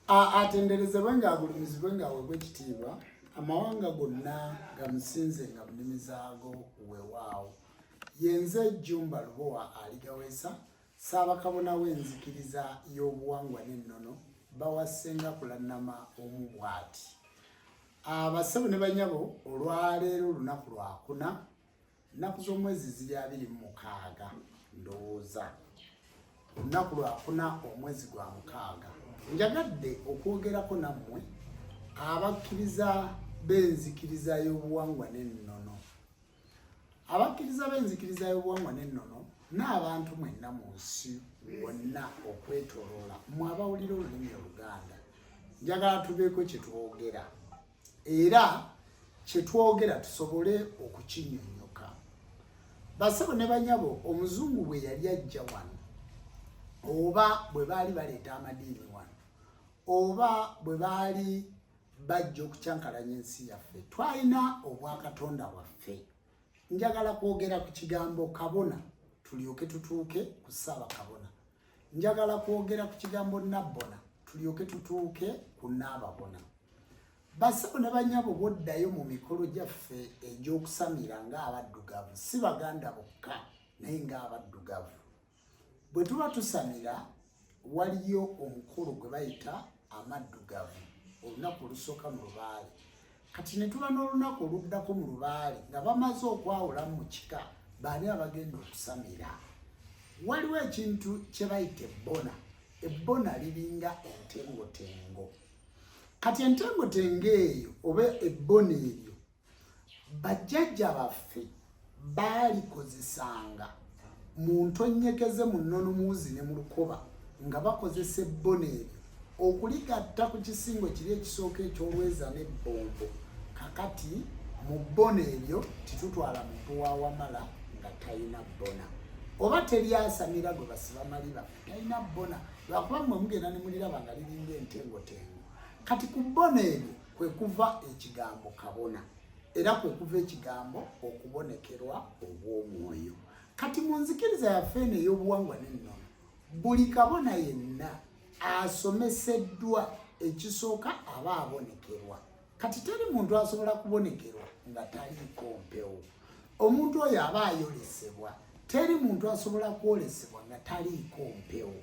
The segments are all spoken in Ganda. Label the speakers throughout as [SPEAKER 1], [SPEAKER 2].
[SPEAKER 1] Atenderezebwe ng'agulumizibwe ng'aweebwa ekitiibwa, amawanga gonna gamusinze nga mu nnimi zaago. Weewaawo. Yenze Jjumba Lubowa Aligaweesa, Ssaabakabona w'enzikiriza y'obuwangwa n'ennono, bawa Ssenga Kulannama omu bw'ati. Abassebo ne bannyabo, olwaleero lunaku lwakuna, Ennaku z'omwezi ziri 26, ndowooza olunaku lwakuna omwezi gwa mukaaga. Njagadde okwogerako nammwe abakkiriza b'enzikiriza y'obuwangwa n'ennono, abakkiriza b'enzikiriza y'obuwangwa n'ennono n'abantu mwenna mu nsi wonna okwetoloola, mmwe abawulira olulimi Oluganda. Njagala tubeeko kye twogera, era kyetwogera tusobole okukinyonyoka. Basebo ne banyabo, omuzungu bwe yali ajja wano, oba bwe baali baleeta amadiini wano, oba bwe baali bajja okukyankalanya ensi yaffe, twalina obwakatonda bwaffe. Njagala kwogera ku kigambo kabona, tulyoke tutuuke ku ssaabakabona. Njagala kwogera ku kigambo nabbona, tulyoke tutuuke ku naababona. Basebo ne banyabo, bwoddayo mu mikolo gyaffe egy'okusamira ng'abaddugavu, si Baganda bokka naye ng'abaddugavu, bwe tuba tusamira waliyo omukolo gwe bayita amaddugavu, olunaku olusooka mu lubaale. Kati ne tuba n'olunaku oluddako mu lubaale nga bamaze okwawulamu mu kika baani abagenda okusamira. Waliwo ekintu kye bayita ebbona. Ebbona liringa entengotengo. Kati entengotengo eyo oba ebbona eryo, bajjajja baffe baalikozesanga mu ntonyekeze, mu nnono, muwuzi ne mu lukoba, nga bakozesa ebbona eryo okuligatta ku kisingo kiri ekisooka eky'olweza n'ebbombo. Kakati mu bbona eryo titutwala muntu wa wamala nga talina bbona, oba teryasamira gwe basiba maliba talina bbona, lwakuba mmwe mugenda ne muliraba nga liringa entengotengo. Kati ku bbona eryo kwe kuva ekigambo kabona, era kwe kuva ekigambo okubonekerwa obw'omwoyo. Kati mu nzikiriza yaffe eno ey'obuwangwa n'ennono, buli kabona yenna asomeseddwa ekisooka aba abonekerwa. Kati teri muntu asobola kubonekerwa nga taliiko mpewo. Omuntu oyo aba ayolesebwa. Teri muntu asobola kwolesebwa nga taliiko mpewo.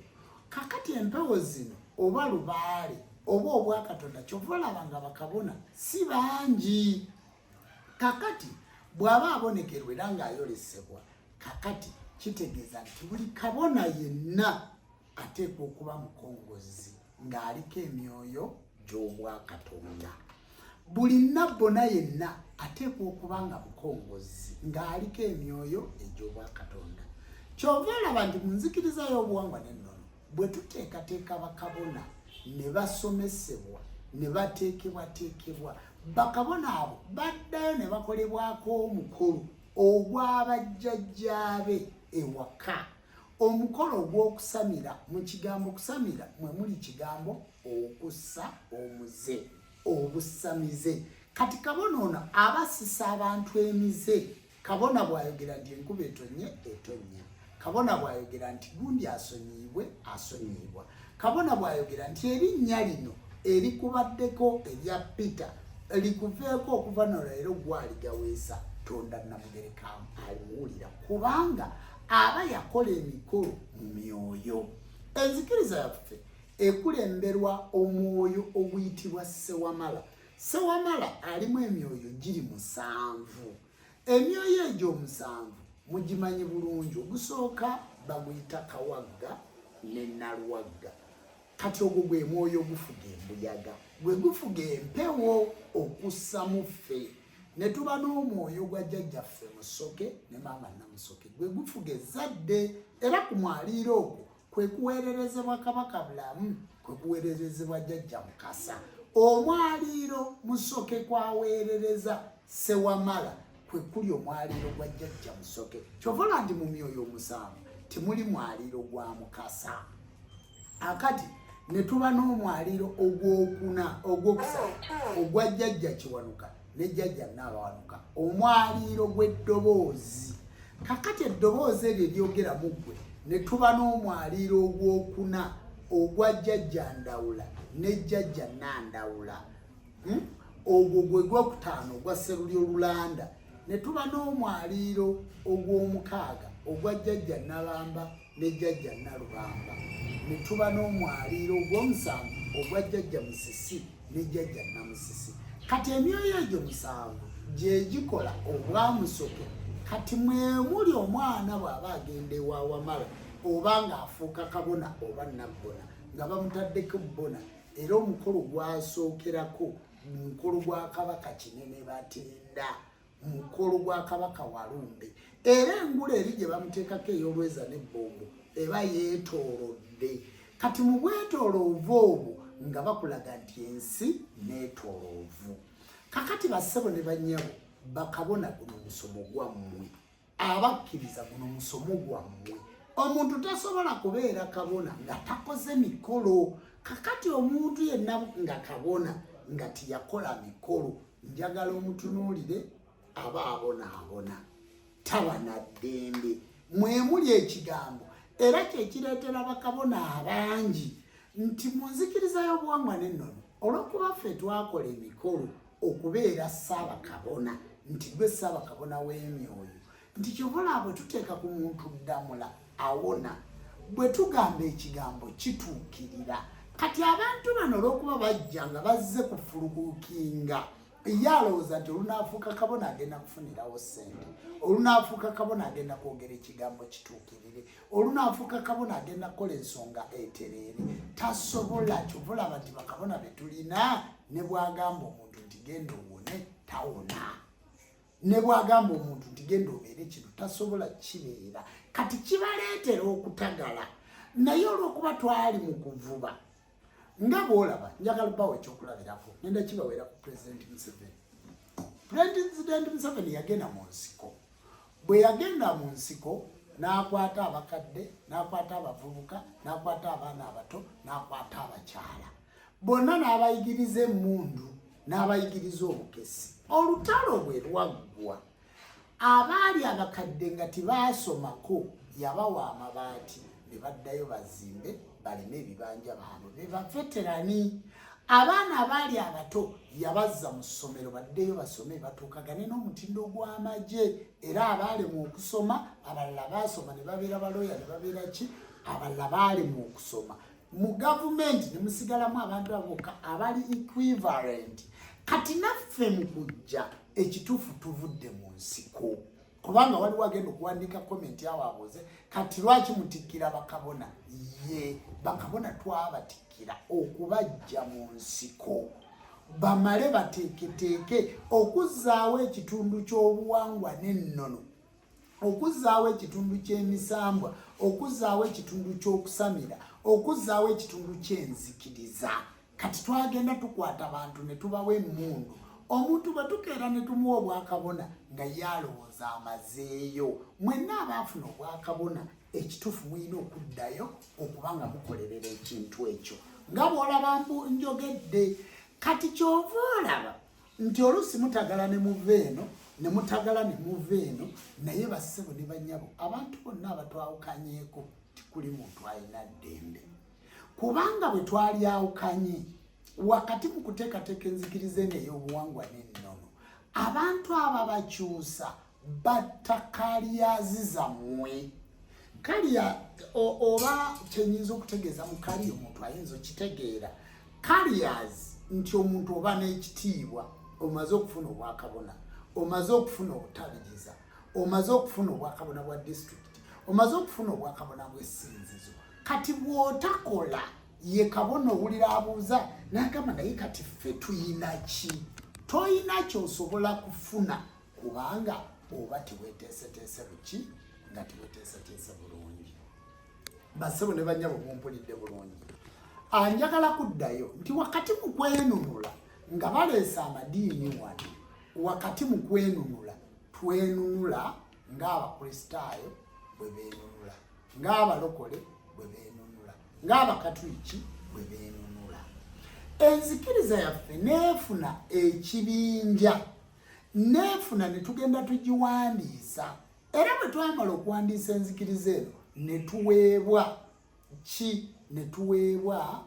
[SPEAKER 1] Kakati empewo zino, oba lubaale oba obwakatonda, kyova olaba nga bakabona si bangi. Kakati bw'aba abonekerwa era ng'ayolesebwa, kakati kitegeeza nti buli kabona yenna ateekwa okuba mukongozzi ng'aliko emyoyo gy'obwakatonda. Buli nabbona yenna ateekwa okuba nga mukongozzi ng'aliko emyoyo egy'obwakatonda. Kyova olaba nti mu nzikiriza y'obuwangwa n'ennono, bwe tuteekateeka bakabona ne basomesebwa ne bateekebwateekebwa, bakabona abo baddayo ne bakolebwako omukolo ogw'abajjajjaabe ewaka, omukolo ogw'okusamira. Mu kigambo kusamira mwe muli kigambo okussa omuze, obusamize. Kati kabona ono abasisa abantu emize. Kabona bw'ayogera nti enkuba etonye, etonnya. Kabona bw'ayogera nti gundi asonyiibwe, asonyiibwa. Kabona bw'ayogera nti erinnya lino erikubaddeko erya Peter likuveeko, okuva nolwaleero gwaligaweesa Tonda Namugereka, alimuwulira, kubanga aba yakola emikolo mu myoyo. Enzikiriza yaffe ekulemberwa omwoyo oguyitibwa Sewamala. Sewamala alimu emyoyo giri musanvu. Emyoyo egyo omusanvu mugimanyi bulungi. Ogusooka baguyita Kawagga ne Naluwagga. Kati ogwo gwe mwoyo ogufuga embuyaga, gwe gufuga empewo okussa mu ffe. Ne tuba n'omwoyo gwa jjajjaffe Musoke ne maama Namusoke, gwe gufuga ezzadde, era ku mwaliiro ogwo kwe kuweererezebwa Kabaka Bulamu, kwe kuweererezebwa jjajja Mukasa. Omwaliiro Musoke kwaweerereza Sewamala kwe kuli omwaliiro gwa jjajja Musoke. Kyova olaba nti mu myoyo omusanvu temuli mwaliiro gwa Mukasa. Akati ne tuba n'omwaliiro ogwokuna, ogwokusatu, ogwa jjajja Kiwanuka ne jjajja Nnaabawanuka, omwaliiro gw'eddoboozi. Kakati eddoboozi eryo eryogera mu ggwe, ne tuba n'omwaliiro ogwokuna. ogwa Jjajja Ndawula ne Jjajja Nandawula. Ogwo gwe gwokutaano ogwa Sserulyo Lulanda. Ne tuba n'omwaliiro ogw'omukaaga ogwa Jjajja Nabamba ne Jjajja Nalubamba. Ne tuba n'omwaliiro ogw'omusanvu ogwa Jjajja Musisi ne Jjajja Namusisi. Kati emyoyo egyo musanvu gye gikola obwamusoke. Kati mwemuli omwana bw'aba agenda ewa Wamala oba ng'afuuka kabona oba nabbona nga bamutaddeko bbona, era omukolo gwasookerako mukolo gwa Kabaka Kinene Batenda, mukolo gwa Kabaka Walumbe, era engula eri gye bamuteekako ey'olweza n'ebbombo eba yeetoolodde. Kati mu bwetooloovu obwo nga bakulaga nti ensi neetooloovu. Kakati bassebo ne bannyabo bakabona, guno musomo gwammwe. Abakkiriza, guno musomo gwammwe. Omuntu tasobola kubeera kabona nga takoze mikolo. Kakati omuntu yenna nga kabona nga tiyakola mikolo, njagala omutunuulire, aba abonaabona, taba na ddembe. Mwemuli ekigambo era kyekireetera bakabona abangi nti mu nzikiriza y'obuwangwa n'ennono, olw'okuba ffe twakola emikolo okubeera ssaabakabona, nti gwe ssaabakabona w'emyoyo, nti kyova bwe tuteeka ku muntu ddamula awona, bwe tugamba ekigambo kituukirira. Kati abantu bano olw'okuba bajja nga bazze kufulukukinga, ye alowooza nti olunaafuuka kabona agenda kufunirawo ssente, olunaafuuka kabona agenda kwogera ekigambo kituukirire, olunaafuuka kabona agenda kukola ensonga etereere. Tasobola. Kyova olaba nti bakabona be tulina, ne bw'agamba omuntu nti genda owone, tawona. Ne bw'agamba omuntu nti genda obeere kino, tasobola kibeera. Kati kibaleetera okutagala. Naye olw'okuba twali mu kuvuba nga bw'olaba, njagala bawa ekyokulabirako, ngenda kibaweera ku Pulezidenti Museveni. Pulezidenti Museveni yagenda mu nsiko. Bwe yagenda mu nsiko n'akwata abakadde, n'akwata abavubuka, n'akwata abaana abato, n'akwata abakyala bonna, n'abayigiriza emmundu, n'abayigiriza obukesi. Olutalo bwe lwaggwa, abaali abakadde nga tebaasomako yabawa amabaati ne baddayo bazimbe balime ebibanja baabwe, be baveterani. Abaana abaali abato yabazza mu ssomero baddeyo basome batuukagane n'omutindo gw'amagye. Era abaalemwa okusoma, abalala baasoma ne babeera balooya ne babeera ki, abalala baalemwa okusoma. Mu gavumenti ne musigalamu abantu abokka abali equivalent. Kati naffe mu kujja ekituufu tuvudde mu nsiko, kubanga waliwo agenda okuwandiika comment awo abuuze, kati lwaki mutikkira bakabona? Ye bakabona twabatikkira okubajja mu nsiko bamale bateeketeeke okuzzaawo ekitundu ky'obuwangwa n'ennono, okuzzaawo ekitundu ky'emisambwa, okuzzaawo ekitundu ky'okusamira, okuzzaawo ekitundu ky'enzikiriza. Kati twagenda tukwata bantu ne tubawa emmundu. Omuntu bwe tukeera ne tumuwa obwakabona nga ye alowooza amazeeyo. Mwenna abaafuna obwakabona, ekituufu mulina okuddayo okuba nga mukolerera ekintu ekyo nga bw'olaba mbu njogedde. Kati kyova olaba nti oluusi mutagala ne muva eno, ne mutagala ne muva eno. Naye bassebo ne bannyabo, abantu bonna abatwawukanyeeko, tikuli muntu alina ddembe, kubanga bwe twalyawukanye wakati mu kuteekateeka enzikiriza eno ey'obuwangwa n'ennono, abantu aba bakyusa batta careers zammwe. Career oba kyenyinza okutegeeza mu career, omuntu ayinza okitegeera careers nti omuntu oba n'ekitiibwa, omaze okufuna obwakabona, omaze okufuna obutabiriza, omaze okufuna obwakabona bwa disitulikiti, omaze okufuna obwakabona bw'essinzizo. Kati bw'otakola, ye kabona owulira abuuza n'agamba, naye kati ffe tuyina ki? Toyina kyosobola kufuna, kubanga oba teweteeseteese buki, nga teweteeseteese bulungi. Bassebo ne bannyabo, mumpulidde bulungi? Anjagala kuddayo nti wakati mu kwenunula nga baleese amadiini wano, wakati mu kwenunula twenunula ng'Abakristaayo bwe beenunula, ng'abalokole bwe beenunula, ng'Abakatuliki bwe beenunula. Enzikiriza yaffe neefuna ekibinja, neefuna ne tugenda tugiwandiisa. Era bwe twamala okuwandiisa enzikiriza eno, ne tuweebwa ki? Ne tuweebwa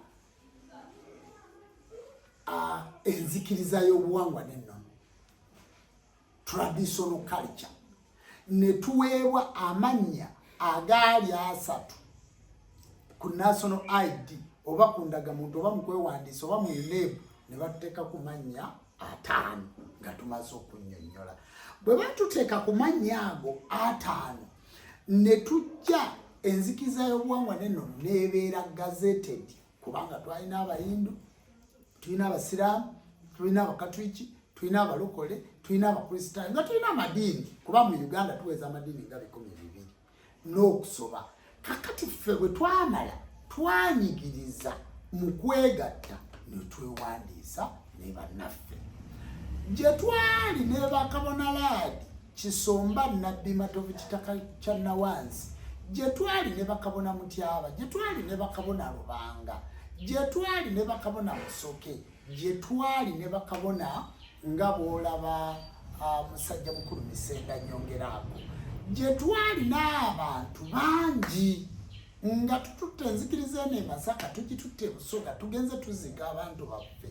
[SPEAKER 1] enzikiriza y'obuwangwa n'ennono, traditional culture, ne tuweebwa amannya agaali 3 ku national ID oba ku ndagamuntu oba mu kwewandiisa oba mu UNEB, ne batuteeka ku mannya 5 nga tumaze okunnyonnyola. Bwe batuteeka ku mannya ago 5, ne tujja enzikiriza y'obuwangwa n'ennono n'ebeera gazetted, kubanga twalina Abayindu, tulina Abasiraamu, tulina Abakatuliki, tulina Abalokole, tulina Abakristaayo, nga tulina amadiini, kuba mu Uganda tuweza amadiini nga 200 n'okusoba. Kakati ffe bwe twamala twanyigiriza mu kwegatta ne twewandiisa ne bannaffe gye twali ne bakabona Laadi Kisomba, Nabbi Matovu, Kitaka kya Nawansi, gye twali ne bakabona Mutyaba, gye twali ne bakabona Lubanga, gye twali ne bakabona Musoke, gye twali ne bakabona nga bw'olaba musajja mukulu Misenda Nyongeraako, gye twali n'abantu bangi nga tututte enzikiriza eno e Masaka, tugitutte e Busoga, tugenze tuziga abantu baffe.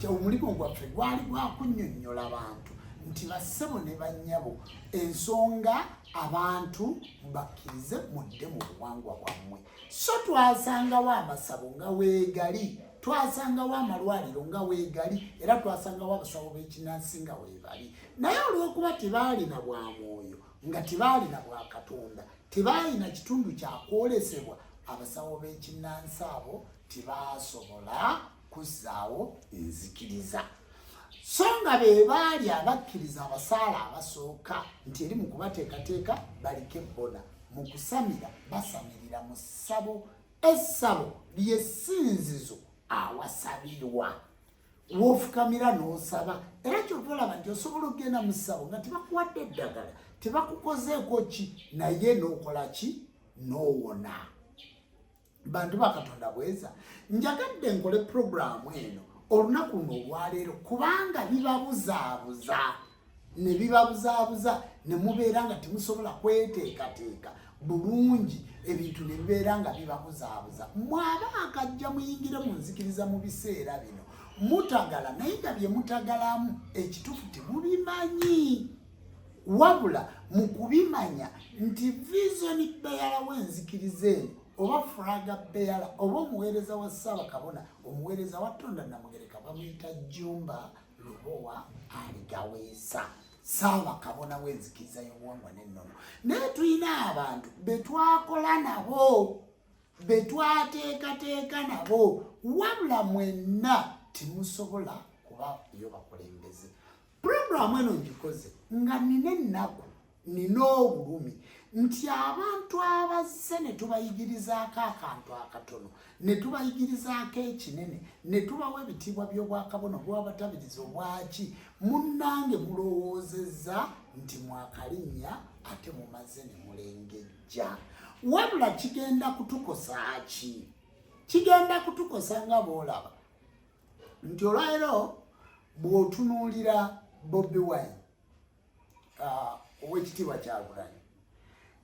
[SPEAKER 1] Omulimu gwaffe gwali gwakunnyonnyola bantu nti bassebo ne bannyabo, ensonga abantu bakkirize mudde mu buwangwa bwammwe. So twasangawo amasabo nga weegali, twasangawo amalwaliro nga weegali, era twasangawo abasawo b'ekinansi nga weebali. Naye olw'okuba tebaalina bwa mwoyo, nga tebaalina bwa Katonda, tebaalina kitundu kyakwolesebwa, abasawo b'ekinansi abo tebaasobola kuzzaawo nzikiriza. So nga be baali abakkiriza abasaala abasooka nti eri mu kubateekateeka baliko ebbona mu kusamira, basamirira mu ssabo. Essabo ly'essinzizo awasabirwa, woofukamira n'osaba. Era kyova olaba nti osobola okugenda mu ssabo nga tebakuwadde eddagala, tebakukozeeko ki, naye n'okola ki? N'owona. Bantu ba Katonda, bweza njagadde nkole puroguraamu eno olunaku luno olwaleero, kubanga bibabuzaabuza ne bibabuzaabuza ne mubeera nga temusobola kweteekateeka bulungi, ebintu ne bibeera nga bibabuzaabuza. Mwaba akajja muyingire mu nzikiriza mu biseera bino, mutagala, naye nga bye mutagalamu ekituufu temubimanyi, wabula mu kubimanya nti vision bearer w'enzikiriza eno oba flag bearer oba omuweereza wa Ssaabakabona, omuweereza wa Tonda Namugereka, bamuyita Jumba Lubowa Aligaweesa, Ssaabakabona w'enzikiriza y'obuwangwa n'ennono. Naye tulina abantu be twakola nabo, be twateekateeka nabo, wabula mwenna temusobola kuba yo bakulembeze. Puroguramu eno ngikoze nga nina ennaku, nina obulumi nti abantu abazze ne tubayigirizaako akantu akatono, ne tubayigirizaako ekinene, ne tubawa ebitiibwa by'obwakabona, obwabatabiriza, obwaki, munnange mulowoozezza nti mwakalinnya ate mumaze ne mulengejja. Wabula kigenda kutukosa ki? Kigenda kutukosa nga bw'olaba nti olwaleero bw'otunuulira Bobi Wine, ow'ekitiibwa Kyagulanyi,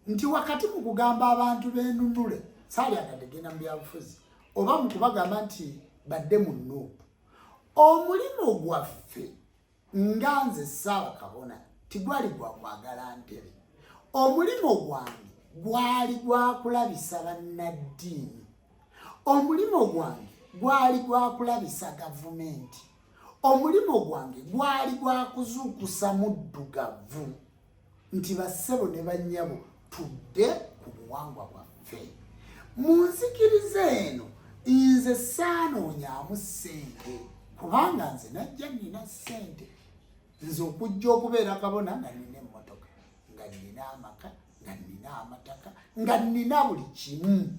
[SPEAKER 1] nti wakati mu kugamba abantu beenunule, saalyagadde genda mu byabufuzi, oba mu kubagamba nti badde mu NUP, omulimu gwaffe nga nze Ssaabakabona tigwali gwa kwagala ntebe. Omulimu gwange gwali gwa kulabisa bannaddiini, omulimu gwange gwali gwa kulabisa gavumenti, omulimu gwange gwali gwa kuzuukusa muddugavu nti bassebo ne bannyabo, tudde ku buwangwa bwaffe. Mu nzikiriza eno nze saanoonyaamu ssente, kubanga nze najja nnina ssente. Nze okujja okubeera kabona nga nnina emmotoka, nga nnina amaka, nga nnina amataka, nga nnina buli kimu.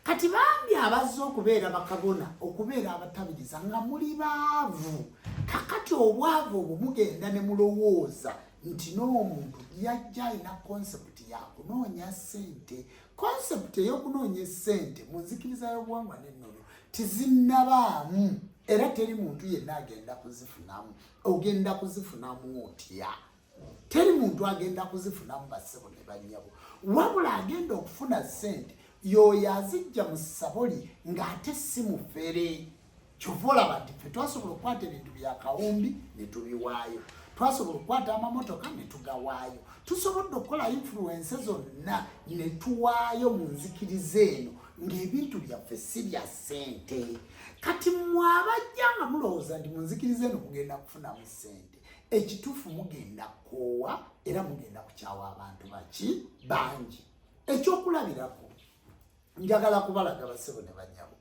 [SPEAKER 1] Kati bambi abazze okubeera bakabona, okubeera abatabiriza, nga muli baavu. Kakati obwavu obwo mugenda ne mulowooza nti n'omuntu yajja alina concept yakunoonya ssente. Concept ey'okunoonya essente mu nzikiriza y'obuwangwa n'ennono tizinnabaamu, era teri muntu yenna agenda kuzifunamu. Ogenda kuzifunamu otya? Teri muntu agenda kuzifunamu, bassebo ne bannyabo. Wabula agenda okufuna ssente Y'oyo azijja mu ssabo lye ng'ate si mufere. Kyova olaba nti ffe twasobola okukwata ebintu bya kawumbi ne tubiwaayo, twasobola okukwata amamotoka ne tugawaayo, tusobodde okukola influence zonna ne tuwaayo mu nzikiriza eno ng'ebintu byaffe si bya ssente. Kati mmwe abajja nga mulowooza nti mu nzikiriza eno mugenda kufunamu ssente, ekituufu mugenda kukoowa era mugenda kukyawa abantu baki bangi. Ekyokulabirako, njagala kubalaga basebo ne banyabo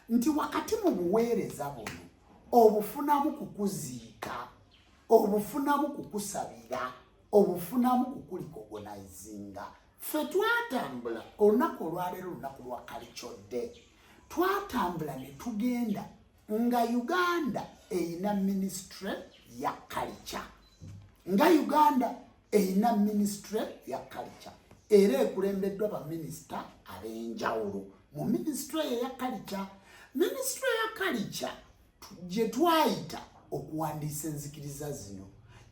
[SPEAKER 1] nti wakati mu buweereza buno obufunamu kukuziika, obufunamu kukusabira, obufunamu kukulikogonaizinga. Ffe twatambula olunaku olwaleero, olunaku lwa kalicodde, twatambula ne tugenda nga Uganda eyina ministry ya culture, nga Uganda eyina ministry ya culture era ekulembeddwa baminisita ab'enjawulo mu ministry eya culture. Ministry ya culture gye twayita okuwandiisa enzikiriza zino,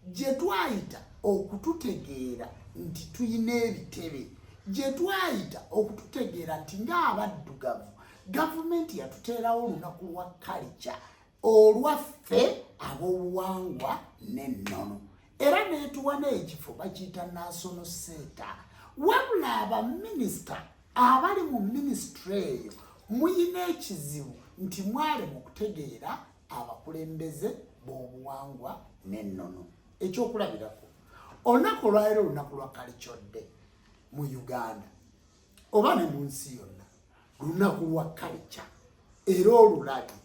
[SPEAKER 1] gye twayita okututegeera nti tuyina ebitebe, gye twayita okututegeera nti ng'abaddugavu gavumenti yatuteerawo olunaku lwa culture olwaffe ab'obuwangwa n'ennono, era neetuwa n'ekifo bakiyita National Center. Wabula abaminisita abali mu minisitule eyo muyina ekizibu nti mwali mu kutegeera abakulembeze b'obuwangwa n'ennono. Ekyokulabirako, olunaku olwaleero olunaku lwa kalicodde mu Uganda oba ne mu nsi yonna, lunaku lwa kalica era olulabye.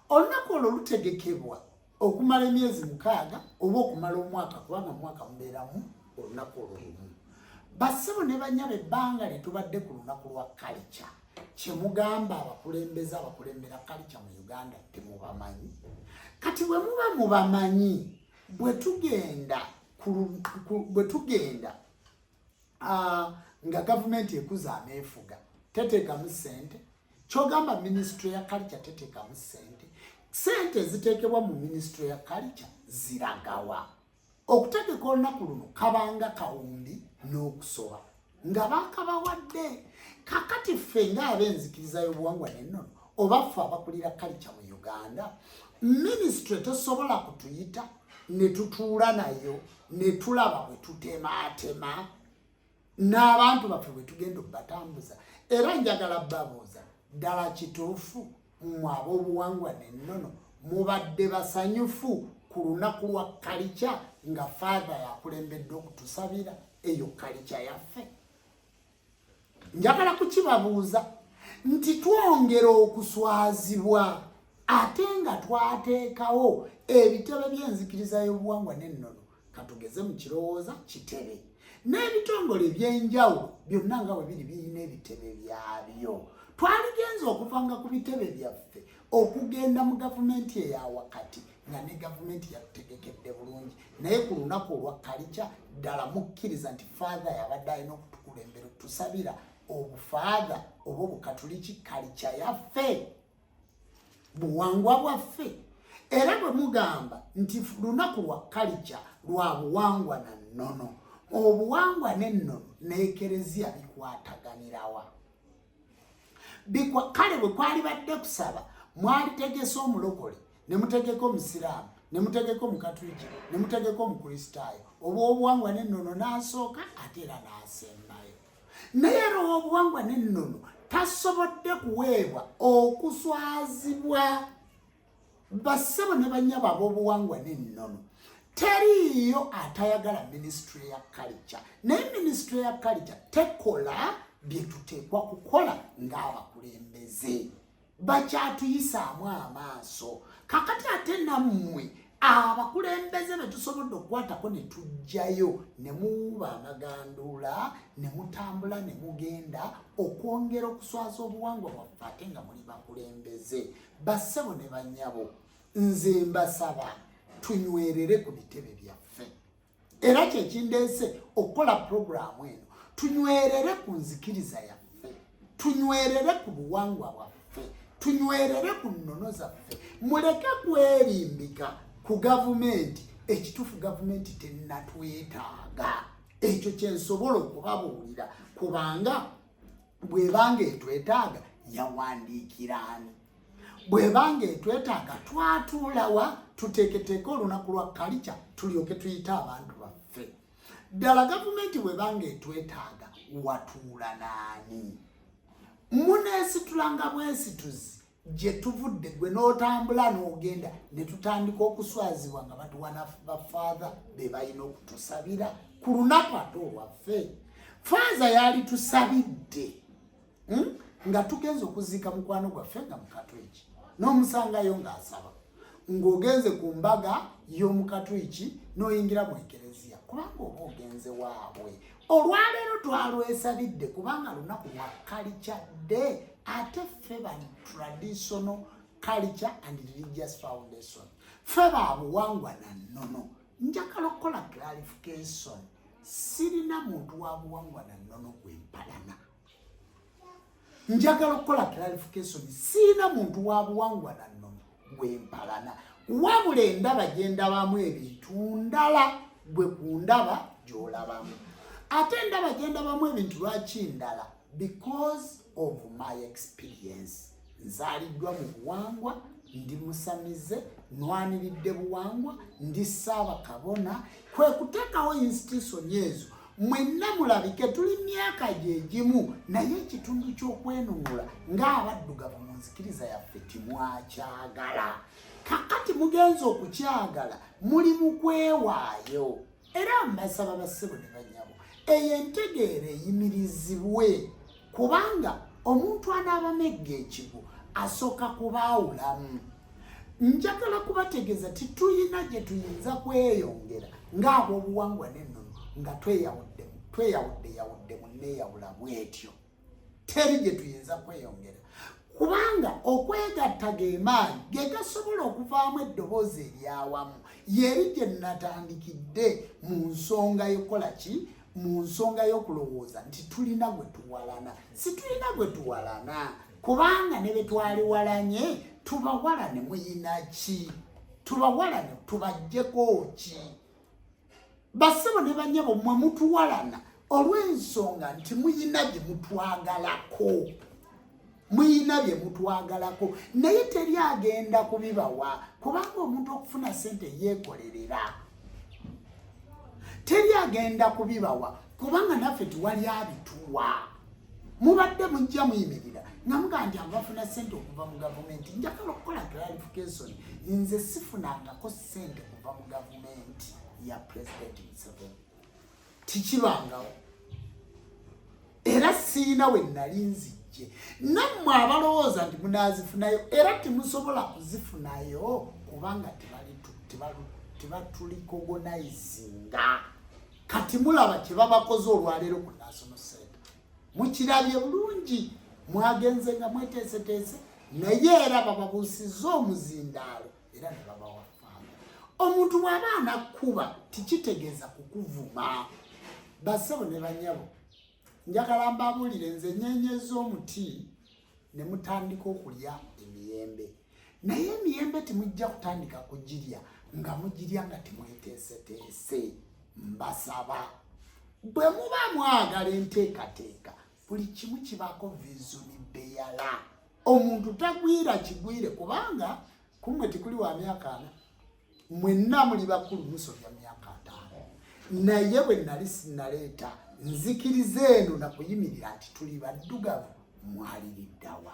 [SPEAKER 1] Olunaku olwo lutegekebwa okumala emyezi 6 oba okumala omwaka, kubanga mu mwaka mubeeramu olunaku olwo lumu. Bassebo ne banyabo, ebbanga lye tubadde ku lunaku lwa kalica, kyemugamba abakulembeze abakulembera kalica mu Uganda temubamanyi. Kati bwe muba mubamanyi, bwe tugenda nga gavumenti ekuza ameefuga teteekamu ssente, kyogamba minisitule ya culture teteekamu ssente? Ssente eziteekebwa mu minisitule ya culture ziragawa? Okutegeka olunaku luno kabanga kawumbi n'okusoba nga bakabawadde. Kakati ffe ng'ab'enzikiriza y'obuwangwa n'ennono, oba ffe abakulira culture mu Uganda, minisitule tosobola kutuyita ne tutuula nayo ne tulaba bwe tutemaatema n'abantu baffe bwe tugenda okubatambuza. Era njagala babuuza, ddala kituufu mmwe ab'obuwangwa n'ennono mubadde basanyufu ku lunaku lwa kalica nga Faatha yakulembedde okutusabira eyo kalica yaffe? Njagala kukibabuuza nti twongera okuswazibwa ate nga twateekawo ebitebe by'enzikiriza y'obuwangwa n'ennono. Katugeze mu kirowooza kitebe n'ebitongole ebyenjawulo byonna nga bwe biri birina ebitebe byabyo, twaligenza okuvanga ku bitebe byaffe okugenda mu gavumenti eya wakati nga ne gavumenti yatutegekedde bulungi. Naye ku lunaku olwa kalica, ddala mukkiriza nti Faatha yabadde alina okutukulembera otusabira obufaatha oba obukatuliki? Kalica yaffe, buwangwa bwaffe. Era bwe mugamba nti lunaku lwa kalica lwa buwangwa na nnono, obuwangwa n'ennono n'ekereziya bikwataganirawa? Kale bwe kwali badde kusaba, mwalitegese omulokole ne mutegeka omusiraamu ne mutegeka omukatuliki ne mutegeka omukristaayo, oba obuwangwa n'ennono n'asooka ate era n'asembayo. Naye era owobuwangwa n'ennono tasobodde kuweebwa okuswazibwa. Bassebo ne banyabo ab'obuwangwa n'ennono, teriiyo atayagala minisitule ya culture, naye minisitule ya culture tekola bye tuteekwa kukola ng'abakulembeze. Bakyatuyisaamu amaaso. Kakati ate nammwe abakulembeze be tusobodde okukwatako ne tujjayo ne muwuuba amaganduula ne mutambula ne mugenda okwongera okuswaza obuwangwa bwaffe ate nga muli bakulembeze. Bassebo ne bannyabo, nze mbasaba tunywerere ku bitebe byaffe, era kyekindeese okukola puroguraamu eno. Tunywerere ku nzikiriza yaffe, tunywerere ku buwangwa bwaffe, tunywerere ku nnono zaffe. Muleke kwerimbika ku gavumenti. Ekituufu gavumenti tennatwetaaga. Ekyo kyensobola okubabuulira, kubanga Bw'ebanga etwetaaga yawandiikira ani? Bw'ebanga etwetaaga twatuulawa tuteeketeeke olunaku lwa kalica tulyoke tuyite abantu baffe? Ddala gavumenti bw'ebanga etwetaaga watuula naani? Muneesitulanga bwesituzi gye tuvudde, gwe n'otambula n'ogenda ne tutandika okuswazibwa nga batuwa bafaatha be balina okutusabira ku lunaku ate olwaffe. Faaza yali tusabidde Nga tugenze okuziika mukwano gwaffe nga mukatwiki, n'omusangayo ng'asaba, ng'ogenze ku mbaga y'omukatwiki n'oyingira mu ekereziya kubanga oba ogenze waabwe. Olwaleero twalwesabidde kubanga lunaku lwa culture day, ate ffe ba Traditional Culture and Religious Foundation, ffe ba buwangwa na nnono. Njagala okukola clarification, sirina muntu wa buwangwa na nnono gwempalana. Njagala okukola clarification, sirina muntu wa buwangwa na nnono gwempalana, wabula endaba gye ndabamu ebintu ndala, gwe ku ndaba gy'olabamu. Ate endaba gye ndabamu ebintu lwaki ndala? Because of my experience. Nzaaliddwa mu buwangwa, ndi musamize, nwaniridde buwangwa, ndi ssaabakabona. Kwe kuteekawo institution ezo mwenna mulabike tuli myaka gye gimu, naye ekitundu ky'okwenunula ng'abaddugavu mu nzikiriza yaffe timwakyagala. Kakati mugenza okukyagala, muli mu kwewaayo. Era mbasaba bassebo ne bannyabo, eyo entegeera eyimirizibwe, kubanga omuntu anaabamegga ekigo asooka kubaawulamu. Njagala kubategeeza tituyina gye tuyinza kweyongera ng'ab'obuwangwa n'ennono nga tweyawudde tweyawudde yawudde mu nneeyawula bw'etyo. Teri gye tuyinza kweyongera, kubanga okwegatta ge maanyi ge gasobola okuvaamu eddoboozi eryawamu. Yeri gye natandikidde mu nsonga y'okukola ki, mu nsonga y'okulowooza nti tulina gwe tuwalana. Si tulina gwe tuwalana, kubanga ne be twaliwalanye tubawalane muyina ki? Tubawalane tubaggyeko ki? Bassebo ne bannyabo, mmwe mutuwalana olw'ensonga nti muyina bye mutwagalako, muyina bye mutwagalako, naye teri agenda kubibawa, kubanga omuntu okufuna ssente yeekolerera. Teri agenda kubibawa kubanga naffe tewali abituwa. Mubadde mujja muyimirira nga mugamba nti abafuna ssente okuva mu gavumenti. Njagala okukola clarification, nze sifunangako ssente kuva mu gavumenti ya President Museveni, tikibangawo, era siina we nali nzijje. Nammwe abalowooza nti munaazifunayo, era temusobola kuzifunayo kubanga tebaturecognizinga. Kati mulaba kye babakoze olwaleero ku National Center, mukirabye bulungi. Mwagenze nga mweteeseteese, naye era bababuusizza omuzindaalo era ne babawa faana. Omuntu bw'aba anakkuba tikitegeeza kukuvuma. Bassebo ne bannyabo, njagala mbabuulire, nze nyenyeza omuti ne mutandika okulya emiyembe, naye emiyembe temujja kutandika kugirya nga mugirya nga temweteeseteese. Mbasaba, bwe muba mwagala enteekateeka, buli kimu kibaako vision bearer. Omuntu tagwira kigwire, kubanga kumwe tikuli wa myaka 40, mwenna muli bakulu, musobya myaka 50. Naye bwe nali sinaleeta nzikiriza eno nakuyimirira nti tuli baddugavu, mwaliriddawa?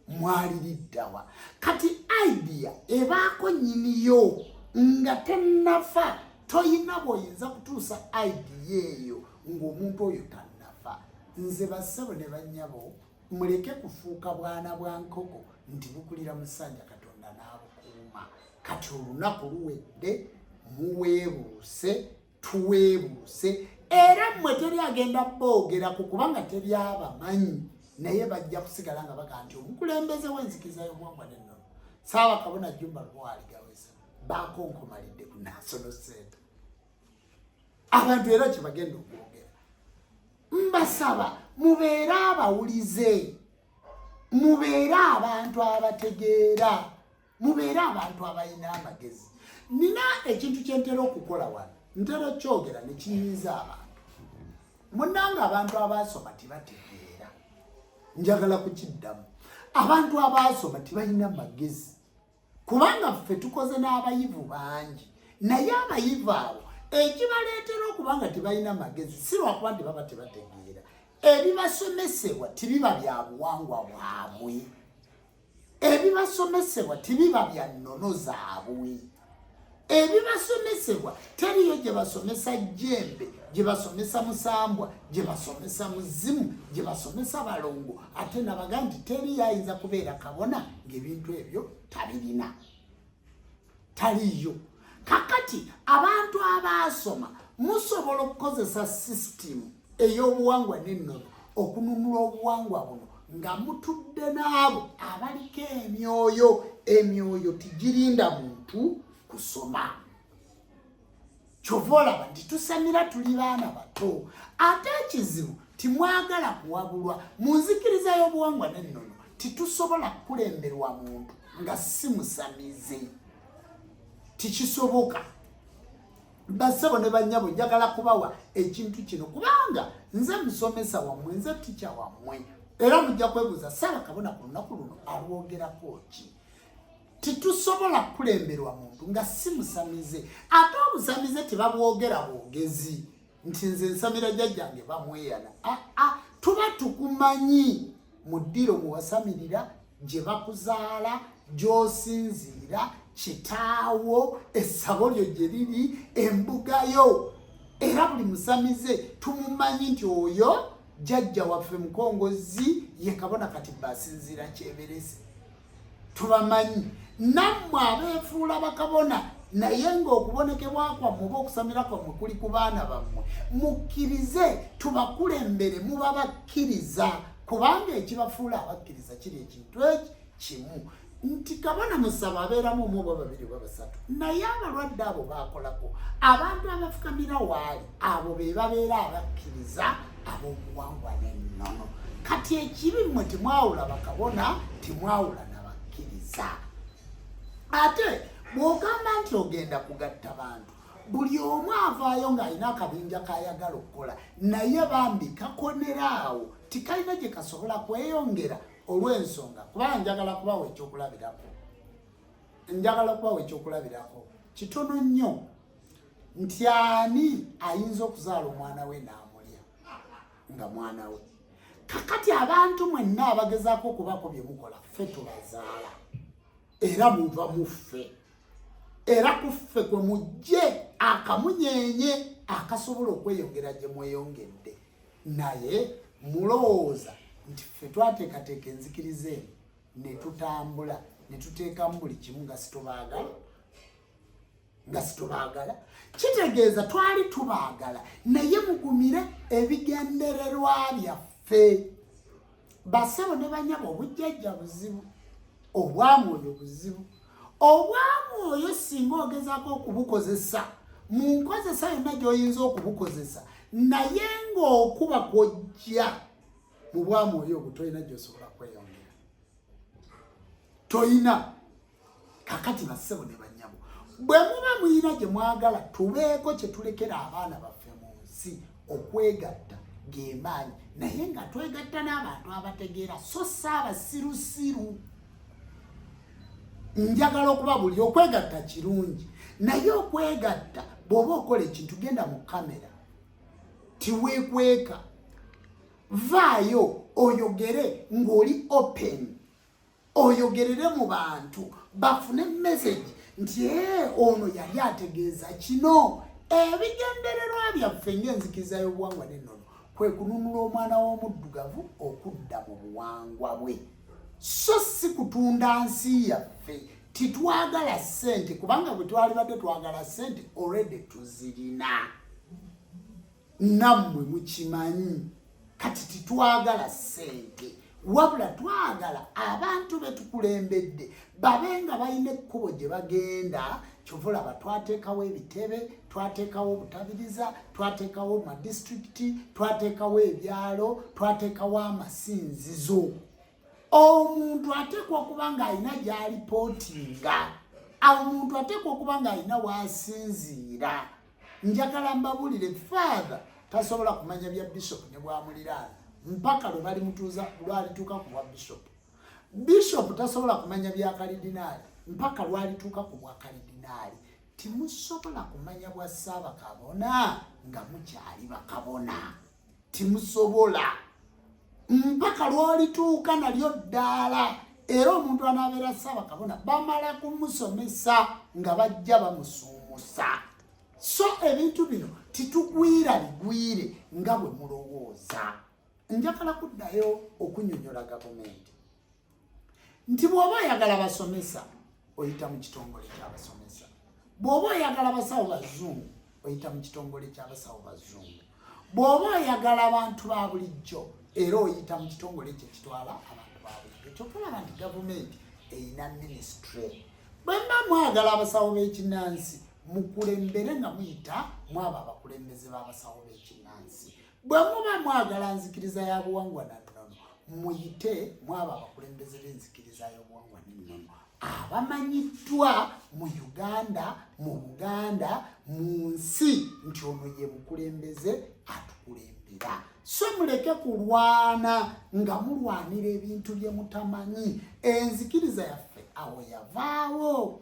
[SPEAKER 1] Mwaliriddawa? Kati idea ebaako nnyiniyo nga tennafa. Toyina bw'oyinza kutuusa idea eyo ng'omuntu oyo tannafa. Nze bassebo ne bannyabo, muleke kufuuka bwana bwa nkoko nti bukulira musanja Katonda n'abukuuma. Kati olunaku luwedde, muweebuuse, tuweebuuse, era mmwe teri agenda boogerako kubanga teri abamanyi, naye bajja kusigala nga bagaa nti omukulembeze w'enzikiriza y'obuwangwa n'ennono, Ssaabakabona Jjumba Lubowa Aligaweza, bakonkomalidde ku National Center. Abantu era kye bagenda okwogera. Mbasaba mubeere abawulize, mubeere abantu abategeera, mubeere abantu abalina amagezi. Nina ekintu kye ntera okukola wano, ntera kyogera ne kinyiiza abantu. Munnange, abantu abaasoma tebategeera. Njagala kukiddamu, abantu abaasoma tebalina magezi, kubanga ffe tukoze n'abayivu bangi, naye abayivu abo ekibaleetera okuba nga tebalina magezi si lwakuba nti baba tebategeera. Ebibasomesebwa tebiba bya buwangwa bwabwe, ebibasomesebwa tebiba bya nnono zaabwe. Ebibasomesebwa teriyo gye basomesa jjembe, gye basomesa musambwa, gye basomesa muzimu, gye basomesa balongo. Ate nabaga nti teriyo ayinza kubeera kabona ng'ebintu ebyo tabirina, taliyo. Kakati abantu abaasoma musobola okukozesa sisitimu ey'obuwangwa n'ennono okununula obuwangwa buno nga mutudde n'abo abaliko emyoyo. Emyoyo tigirinda muntu kusoma. Kyova olaba nti tusamira tuli baana bato. Ate ekizibu timwagala kuwabulwa. Mu nzikiriza y'obuwangwa n'ennono titusobola kukulemberwa muntu nga si musamize, tikisoboka. Bassebo ne bannyabo, njagala kubawa ekintu kino kubanga nze musomesa wammwe, nze tica wammwe, era mujja kwebuuza, Ssaabakabona ku lunaku luno alwogerako ki? Titusobola kukulemberwa muntu nga si musamize. Ate obusamize tebabwogera bwogezi nti nze nsamira jjajjange bamweyana. Aa, tuba tukumanyi mu ddiro muwasamirira, gye bakuzaala, gy'osinziira, kitaawo, essabo lyo gye liri, embugayo. Era buli musamize tumumanyi nti oyo jjajja waffe Mukongozi, ye kabona kati basinziira Kyeberese, tubamanyi. Nammwe abeefuula bakabona naye ng'okubonekebwa kwammwe oba okusamira kwammwe kuli ku baana bammwe, mukkirize tubakulembere, muba bakkiriza, kubanga ekibafuula abakkiriza kiri ekintu eki kimu, nti kabona musaba abeeramu omu oba babiri oba basatu, naye abalwadde abo bakolako abantu abafukamira waali, abo be babeera abakkiriza ab'obuwangwa n'ennono. Kati ekibi mmwe temwawula bakabona, temwawula nabakkiriza. Ate bw'ogamba nti ogenda kugatta bantu, buli omu avaayo ng'alina akabinja k'ayagala okukola, naye bambi kakonera awo, tikalina gye kasobola kweyongera olw'ensonga. Kubanga njagala kubawa ekyokulabirako, njagala okubawa ekyokulabirako kitono nnyo, nti ani ayinza okuzaala omwana we n'amulya nga mwana we? Kakati abantu mwenna abagezaako okubaako bye mukola, ffe tubazaala era muva mu ffe, era ku ffe kwe mujje akamunyenye akasobola okweyongera gye mweyongedde. Naye mulowooza nti ffe twateekateeka enzikiriza eno ne tutambula ne tuteekamu buli kimu nga situbaagala? Nga situbaagala kitegeeza twali tubaagala, naye mugumire ebigendererwa byaffe. Basebo ne banyabo, obujjajja buzibu, obwamwoyo buzibu. Obwamwoyo singa ogezaako okubukozesa mu nkozesa yonna gy'oyinza okubukozesa, naye ng'okuba kwojja mu bwamwoyo obwo, tolina gy'osobola kweyongera, toyina. Kakati bassebo ne bannyabo, bwe muba muyina gye mwagala tubeeko kye tulekera abaana baffe mu nsi, okwegatta gemaanyi, naye nga twegatta n'abantu abategeera, so si abasirusiru. Njagala okuba buli okwegatta kirungi, naye okwegatta bw'oba okola ekintu, genda mu kamera, tiweekweka, vaayo oyogere ng'oli open, oyogerere mu bantu bafune message nti ee, ono yali ategeeza kino. Ebigendererwa byaffe ng'enzikiriza y'obuwangwa n'ennono kwe kununula omwana w'omuddugavu okudda mu buwangwa bwe, so si kutunda nsi yaffe. Titwagala ssente, kubanga bwe twalibadde twagala ssente, already tuzirina, nammwe mukimanyi. Kati titwagala ssente, wabula twagala abantu betukulembedde babe nga balina ekkubo gye bagenda. Kyova olaba twateekawo ebitebe, twateekawo obutabiriza, twateekawo madisitulikiti, twateekawo ebyalo, twateekawo amasinzizo. Omuntu ateekwa okuba ng'alina gy'alipootinga, omuntu ateekwa okuba ng'alina waasinziira. Njagala mbabulire, Father tasobola kumanya bya bishop ne bwamuliraana mpaka lwe balimutuuza lwalituuka ku bwa bishop. Bishop tasobola kumanya bya kalidinaali mpaka lwalituuka ku bwa kalidinaali. Timusobola kumanya bwa ssaabakabona nga mukyali bakabona, timusobola mpaka lwolituuka nalyo ddaala. Era omuntu anaabeera ssaabakabona bamala kumusomesa nga bajja bamusuumusa. So ebintu bino titugwira bigwire nga bwe mulowooza. Njagala kuddayo okunyonyola gavumenti nti bw'oba oyagala basomesa oyita mu kitongole ky'abasomesa, bw'oba oyagala basawo bazungu oyita mu kitongole ky'abasawo bazungu, bw'oba oyagala abantu ba bulijjo era oyita mu kitongole kye kitwala abantu ba bulijjo. Kyokka olaba nti gavumenti erina minisitule. Bwe mba mwagala abasawo b'ekinnansi mukulembere nga muyita mwabo abakulembeze b'abasawo b'ekinnansi. Bwe muba mwagala nzikiriza ya buwangwa na nnono muyite mwabo abakulembeze b'enzikiriza y'obuwangwa n'ennono abamanyiddwa mu Uganda, mu Buganda, mu nsi nti ono ye mukulembeze atukulembera. So muleke kulwana nga mulwanira ebintu bye mutamanyi. Enzikiriza yaffe awo yavaawo.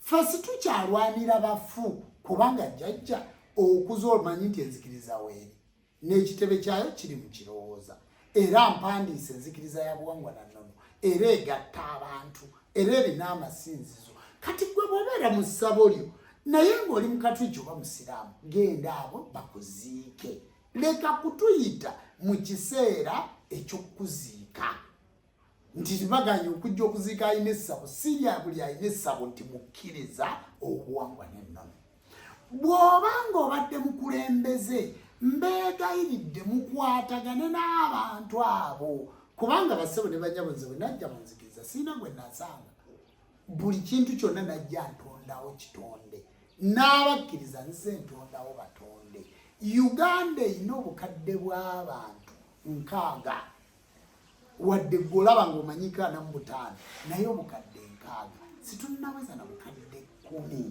[SPEAKER 1] Ffe situkyalwanira bafu kubanga jjajja okuza omanyi nti enzikiriza weeri n'ekitebe kyayo kiri mu kirowooza, era mpandiisa enzikiriza ya buwangwa na nnono, era egatta abantu, era erina amasinzizo. Kati gwe bw'obeera mu ssabo lyo naye ng'oli mukatuliki oba musiraamu, genda abo bakuziike, leka kutuyita mu kiseera eky'okukuziika nti baganye okujja okuziika alina essabo. Si lya buli alina essabo nti mukkiriza obuwangwa n'ennono. Bw'oba ng'obadde mukulembeze, mbeegayiridde mukwatagane n'abantu abo, kubanga bassebo ne bannyabo nze bwe najja mu nzikiriza sirina gwe nasanga. Buli kintu kyonna najja ntondawo kitonde, n'abakkiriza nze ntondawo batonde. Uganda erina obukadde bw'abantu 60, wadde gwe olaba ng'omanyiko 45, naye obukadde 60 situnnaweza na bukadde 10.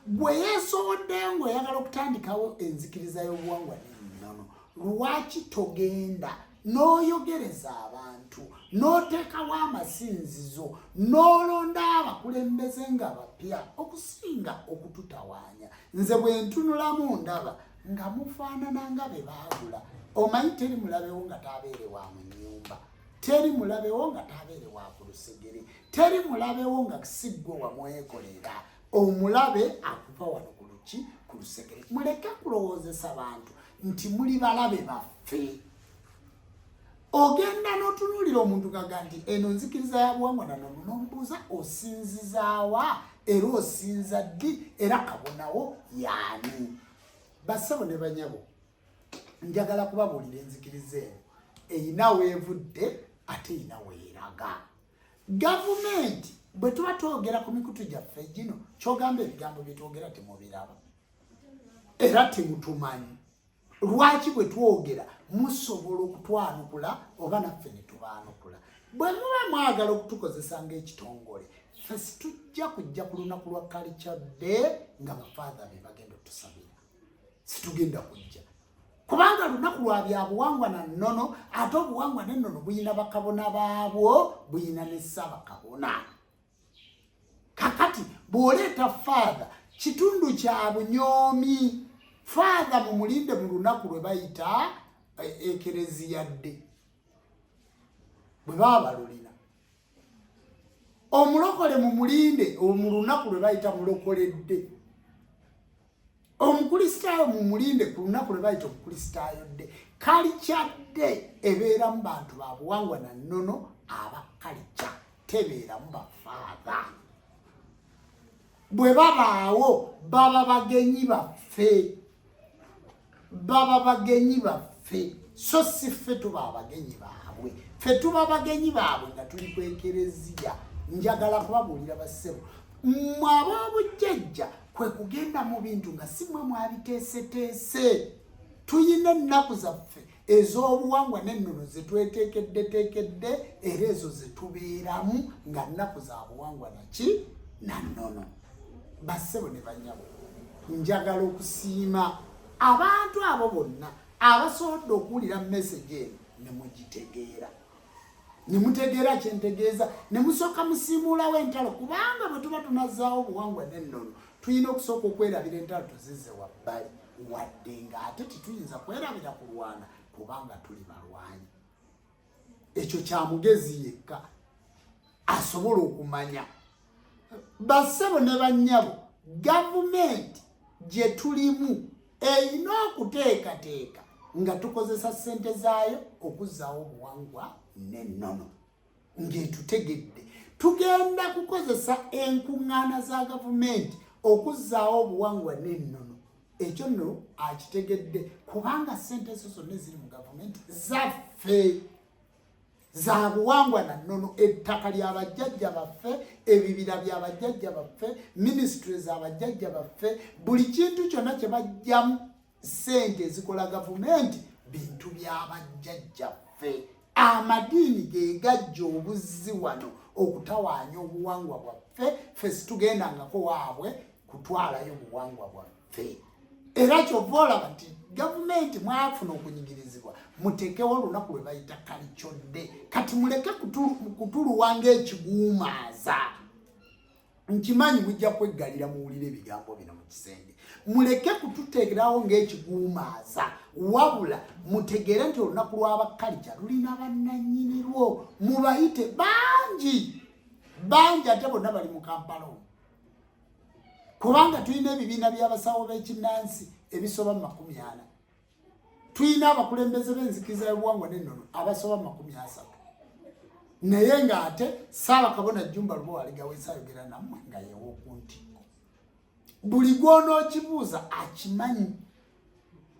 [SPEAKER 1] Gwe yeesowoddeyo ng'oyagala okutandikawo enzikiriza y'obuwangwa n'ennono, lwaki togenda n'oyogereza abantu, n'oteekawo amasinzizo, n'olonda abakulembeze nga bapya okusinga okututawaanya? Nze bwe ntunulamu ndaba nga mufaanana nga be baagula. Omanyi teri mulabewo nga taabeere wa mu nnyumba, teri mulabewo nga taabeere wa ku lusegere, teri mulabewo nga si ggwe wamwekolera. Omulabe akuva wano ku luki ku lusegere. Muleke kulowoozesa bantu nti muli balabe baffe. Ogenda n'otunuulira omuntu gaga nti eno nzikiriza ya buwangwa na nnono, n'omubuuza osinzizaawa era osinza ddi era kabonawo yaani? Bassebo ne banyabo, njagala kubabuulira enzikiriza eno erina weevudde ate erina weeraga. Gavumenti bwe tuba twogera ku mikutu gyaffe gino, kyogamba ebigambo bye twogera temubiraba era temutumanyi. Lwaki bwe twogera musobola okutwanukula oba naffe ne tubaanukula? Bwe muba mwagala okutukozesa ng'ekitongole, ffe situjja kujja ku lunaku lwa Culture Day nga bafaatha be bagenda otusabira. Situgenda kujja kubanga lunaku lwa byabuwangwa na nnono, ate obuwangwa n'ennono buyina bakabona baabwo, buyina ne ssaabakabona. Kakati bw'oleeta faatha kitundu kya bunyoomi. Faatha mumulinde mu lunaku lwe bayita ekereziya dde bwe baba balulina. Omulokole mumulinde mu lunaku lwe bayita mulokoledde. Omukristaayo mumulinde ku lunaku lwe bayita omukristaayo dde. Kalikyadde ebeeramu bantu ba buwangwa na nnono aba kalica, tebeeramu bafaatha. Bwe babaawo baba bagenyi baffe, baba bagenyi baffe, so si ffe tuba abagenyi baabwe. Ffe tuba bagenyi baabwe nga tuli ku ekereziya. Njagala kubabuulira bassebo, mmwe ab'obujjajja kwe kugenda mu bintu nga si mmwe mwabiteeseteese. Tuyina ennaku zaffe ez'obuwangwa n'ennono ze tweteekeddeteekedde, era ezo ze tubeeramu nga nnaku za buwangwa naki na nnono. Bassebo ne bannyabo, njagala okusiima abantu abo bonna abasobodde okuwulira message eno ne mugitegeera, ne mutegeera kye ntegeeza, ne musooka musiimuulawo entalo, kubanga bwe tuba tunazzaawo obuwangwa n'ennono tulina okusooka okwerabira entalo tuzizze wabbali, wadde ng'ate tetuyinza kwerabira kulwana kubanga tuli balwanyi. Ekyo kya mugezi yekka asobola okumanya. Bassebo ne bannyabo, gavumenti gye tulimu erina okuteekateeka nga tukozesa ssente zaayo okuzzaawo obuwangwa n'ennono ng'etutegedde. Tugenda kukozesa enkuŋŋaana za gavumenti okuzzaawo obuwangwa n'ennono. Ekyo nno akitegedde, kubanga ssente ezo zonna eziri mu gavumenti zaffe za buwangwa na nnono. Ettaka lya bajjajja baffe, ebibira bya bajjajja baffe, minisitule za bajjajja baffe, buli kintu kyonna kye bajjamu ssente ezikola gavumenti bintu bya bajjajjaffe. Amadiini ge gajja obuzzi wano okutawaanya obuwangwa bwaffe. Ffe situgendangako waabwe kutwalayo buwangwa bwaffe. Era kyova olaba nti gavumenti mwafuna okunyigirizibwa, muteekewo olunaku lwe bayita kalikyodde. Kati muleke kutuluwa ng'ekiguumaaza. Nkimanyi mujja kweggalira muwulire ebigambo bino mu kisenge. Muleke kututeekerawo ng'ekiguumaaza, wabula mutegeere nti olunaku lw'abakalica lulina bannannyinirwo. Mubayite bangi bangi, ate bonna bali mu Kampala omwo, kubanga tulina ebibiina by'abasawo b'ekinnansi ebisoba mu 40, tulina abakulembeze b'enzikiriza y'obuwangwa n'ennono abasoba mu 30, naye ng'ate Ssaabakabona Jjumba Lubowa Aligaweesa ayogera nammwe nga yeew'oku ntikko. Buli gw'onookibuuza akimanyi.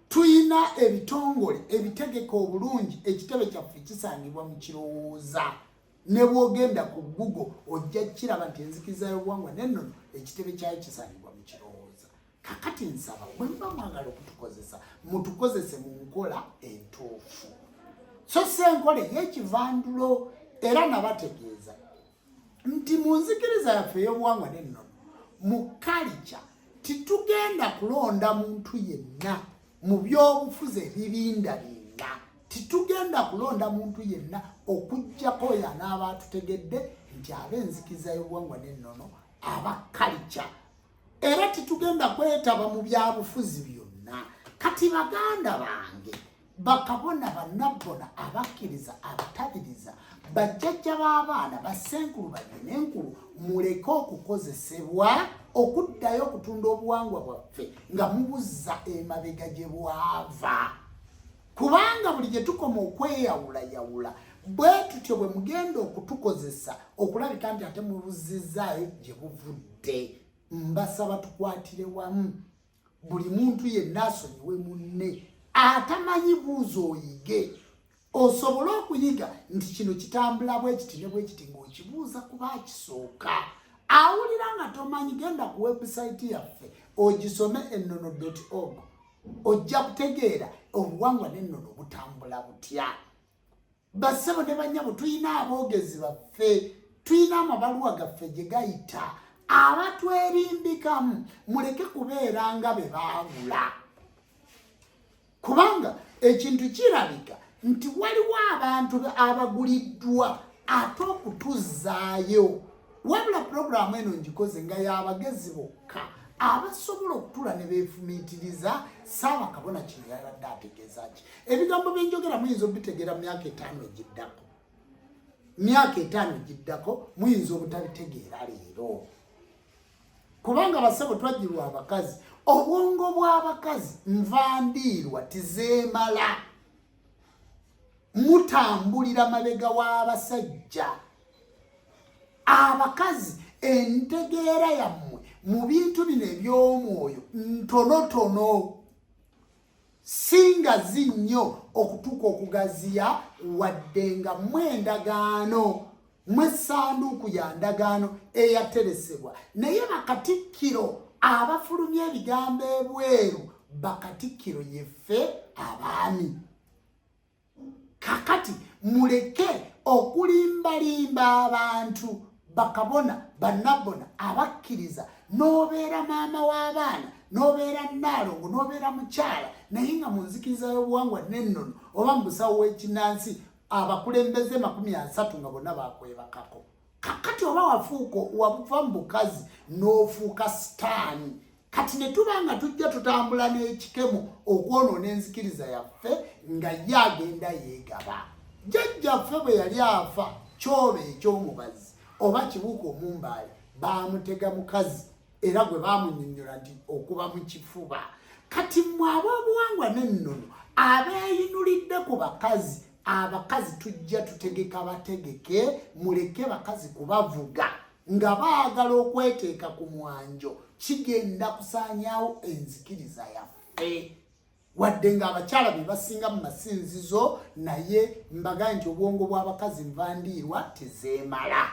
[SPEAKER 1] Tulina ebitongole ebitegeka obulungi, ekitebe kyaffe kisangibwa mu Kirowooza. Ne bw'ogenda ku Google ojja kiraba nti enzikiriza y'obuwangwa n'ennono ekitebe kyayo kisangibwa mu Kirowooza. Kakati nsaba bwe muba mwagala okutukozesa, mutukozese mu nkola entuufu, so si enkola ey'ekivandulo. Era nabategeeza nti mu nzikiriza yaffe ey'obuwangwa n'ennono mu kalica titugenda kulonda muntu yenna mu by'obufuzi ebibindabinda, titugenda kulonda muntu yenna okuggyako oyo anaaba atutegedde nti ab'enzikiriza y'obuwangwa n'ennono aba kalica. Era titugenda kwetaba mu byabufuzi byonna. Kati baganda bange, bakabona, bannabbona, abakkiriza, abatabiriza, bajjajja b'abaana, bassenkulu, bannyinenkulu, muleke okukozesebwa okuddayo okutunda obuwangwa bwaffe nga mubuzza emabega gye bwava, kubanga buli gye tukoma okweyawulayawula bwe tutyo bwe mugenda okutukozesa okulabika nti ate mubuzizzaayo gye buvudde. Mbasaba tukwatire wamu, buli muntu yenna asonyiwe munne. Atamanyi buuza oyige, osobole okuyiga nti kino kitambula bwe kiti ne bwe kiti, ng'okibuuza kuba akisooka. Awulira nga tomanyi, genda ku website yaffe ogisome, ennono.org, ojja kutegeera obuwangwa n'ennono butambula butya. Bassebo ne bannyabo, tulina aboogezi baffe, tulina amabaluwa gaffe gye gayita. Abatwerimbikamu muleke kubeera nga be baagula, kubanga ekintu kirabika nti waliwo abantu abaguliddwa ate okutuzzaayo. Wabula pulogulaamu eno ngikoze nga y'abagezi bokka abasobola okutula ne beefumiitiriza Ssaabakabona kino yabadde ategeeza ki. Ebigambo byenjogera muyinza obitegeera mu myaka 5 egiddako, myaka 5 egiddako muyinza obutabitegeera leero, kubanga basebo twajjirwa abakazi. Obwongo bw'abakazi nvandiirwa tizeemala, mutambulira mabega w'abasajja. Abakazi entegeera yammwe mu bintu bino eby'omwoyo ntonotono, si ngazi nnyo okutuuka okugaziya, wadde nga mmwe endagaano, mmwe essanduuku ya ndagaano eyateresebwa. Naye bakatikkiro abafulumya ebigambo ebweru, bakatikkiro yeffe abaami. Kakati muleke okulimbalimba abantu, bakabona, bannabbona, abakkiriza. N'obeera maama w'abaana, n'obeera nnaalongo, n'obeera mukyala, naye nga mu nzikiriza y'obuwangwa n'ennono oba mu busawo w'ekinnansi abakulembeze 30 nga bonna bakwebakako. Kakati oba wafuuka wava mu bukazi n'ofuuka sitaani. Kati ne tuba nga tujja tutambula n'ekikemo okwonoona enzikiriza yaffe nga ye agenda yeegaba. Jjajjaffe bwe yali afa kyobe eky'omubazi oba kibuuka omumbaale baamutega mukazi era gwe baamunyonnyola nti okuba mu kifuba. Kati mmwe ab'obuwangwa n'ennono abeeyinulidde ku bakazi, abakazi tujja tutegeka bategeke, muleke bakazi kubavuga nga baagala okweteeka ku mwanjo, kigenda kusaanyaawo enzikiriza yaffe. Wadde ng'abakyala be basinga mu masinzizo, naye mbagambye nti obwongo bw'abakazi nvandiirwa tezeemala.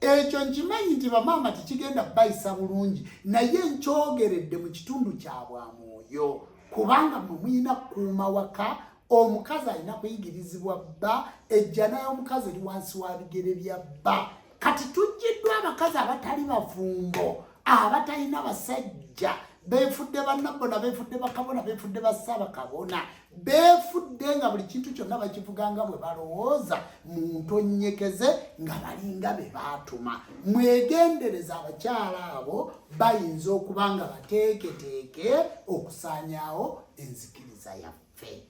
[SPEAKER 1] Ekyo nkimanyi nti bamaama tekigenda bayisa bulungi, naye nkyogeredde mu kitundu kya bwa mwoyo, kubanga mmwe mulina kukuuma waka. Omukazi alina kuyigirizibwa bba, ejjana y'omukazi eri wansi wa bigere bya bba. Kati tujjiddwa abakazi abatali bafumbo, abatalina basajja, beefudde bannabbona, beefudde bakabona, beefudde bassaabakabona, beefudde nga buli kintu kyonna bakivuga nga bwe balowooza mu ntonyekeze, nga balinga be baatuma. Mwegendereza abakyala abo, bayinza okuba nga bateeketeeke okusaanyaawo enzikiriza yaffe.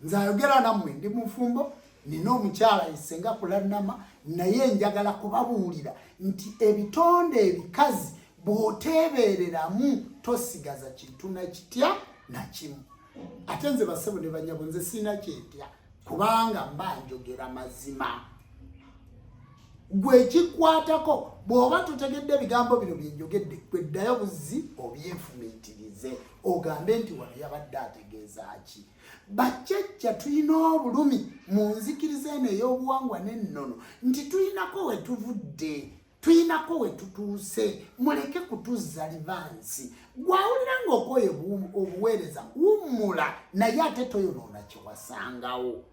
[SPEAKER 1] Nze ayogera nammwe ndi mufumbo, nina omukyala esenga kulannama, naye njagala kubabuulira nti ebitonde ebikazi bw'oteebereramu tosigaza kintu nakitya nakimu. Ate nze basebo ne banyabo, nze sirina kyentya kubanga mba njogera mazima. Gwe kikwatako bw'oba totegedde ebigambo bino bye njogedde, gwe ddayo buzzi obyefumiitirize, ogambe nti wano yabadde ategeeza ki. Bajjajja tulina obulumi mu nzikiriza eno ey'obuwangwa n'ennono nti tulinako we tuvudde, tulinako we tutuuse, muleke kutuzza livansi. Gwawulira ng'okooye obuweereza, wummula, naye ate toyonoona kye wasangawo.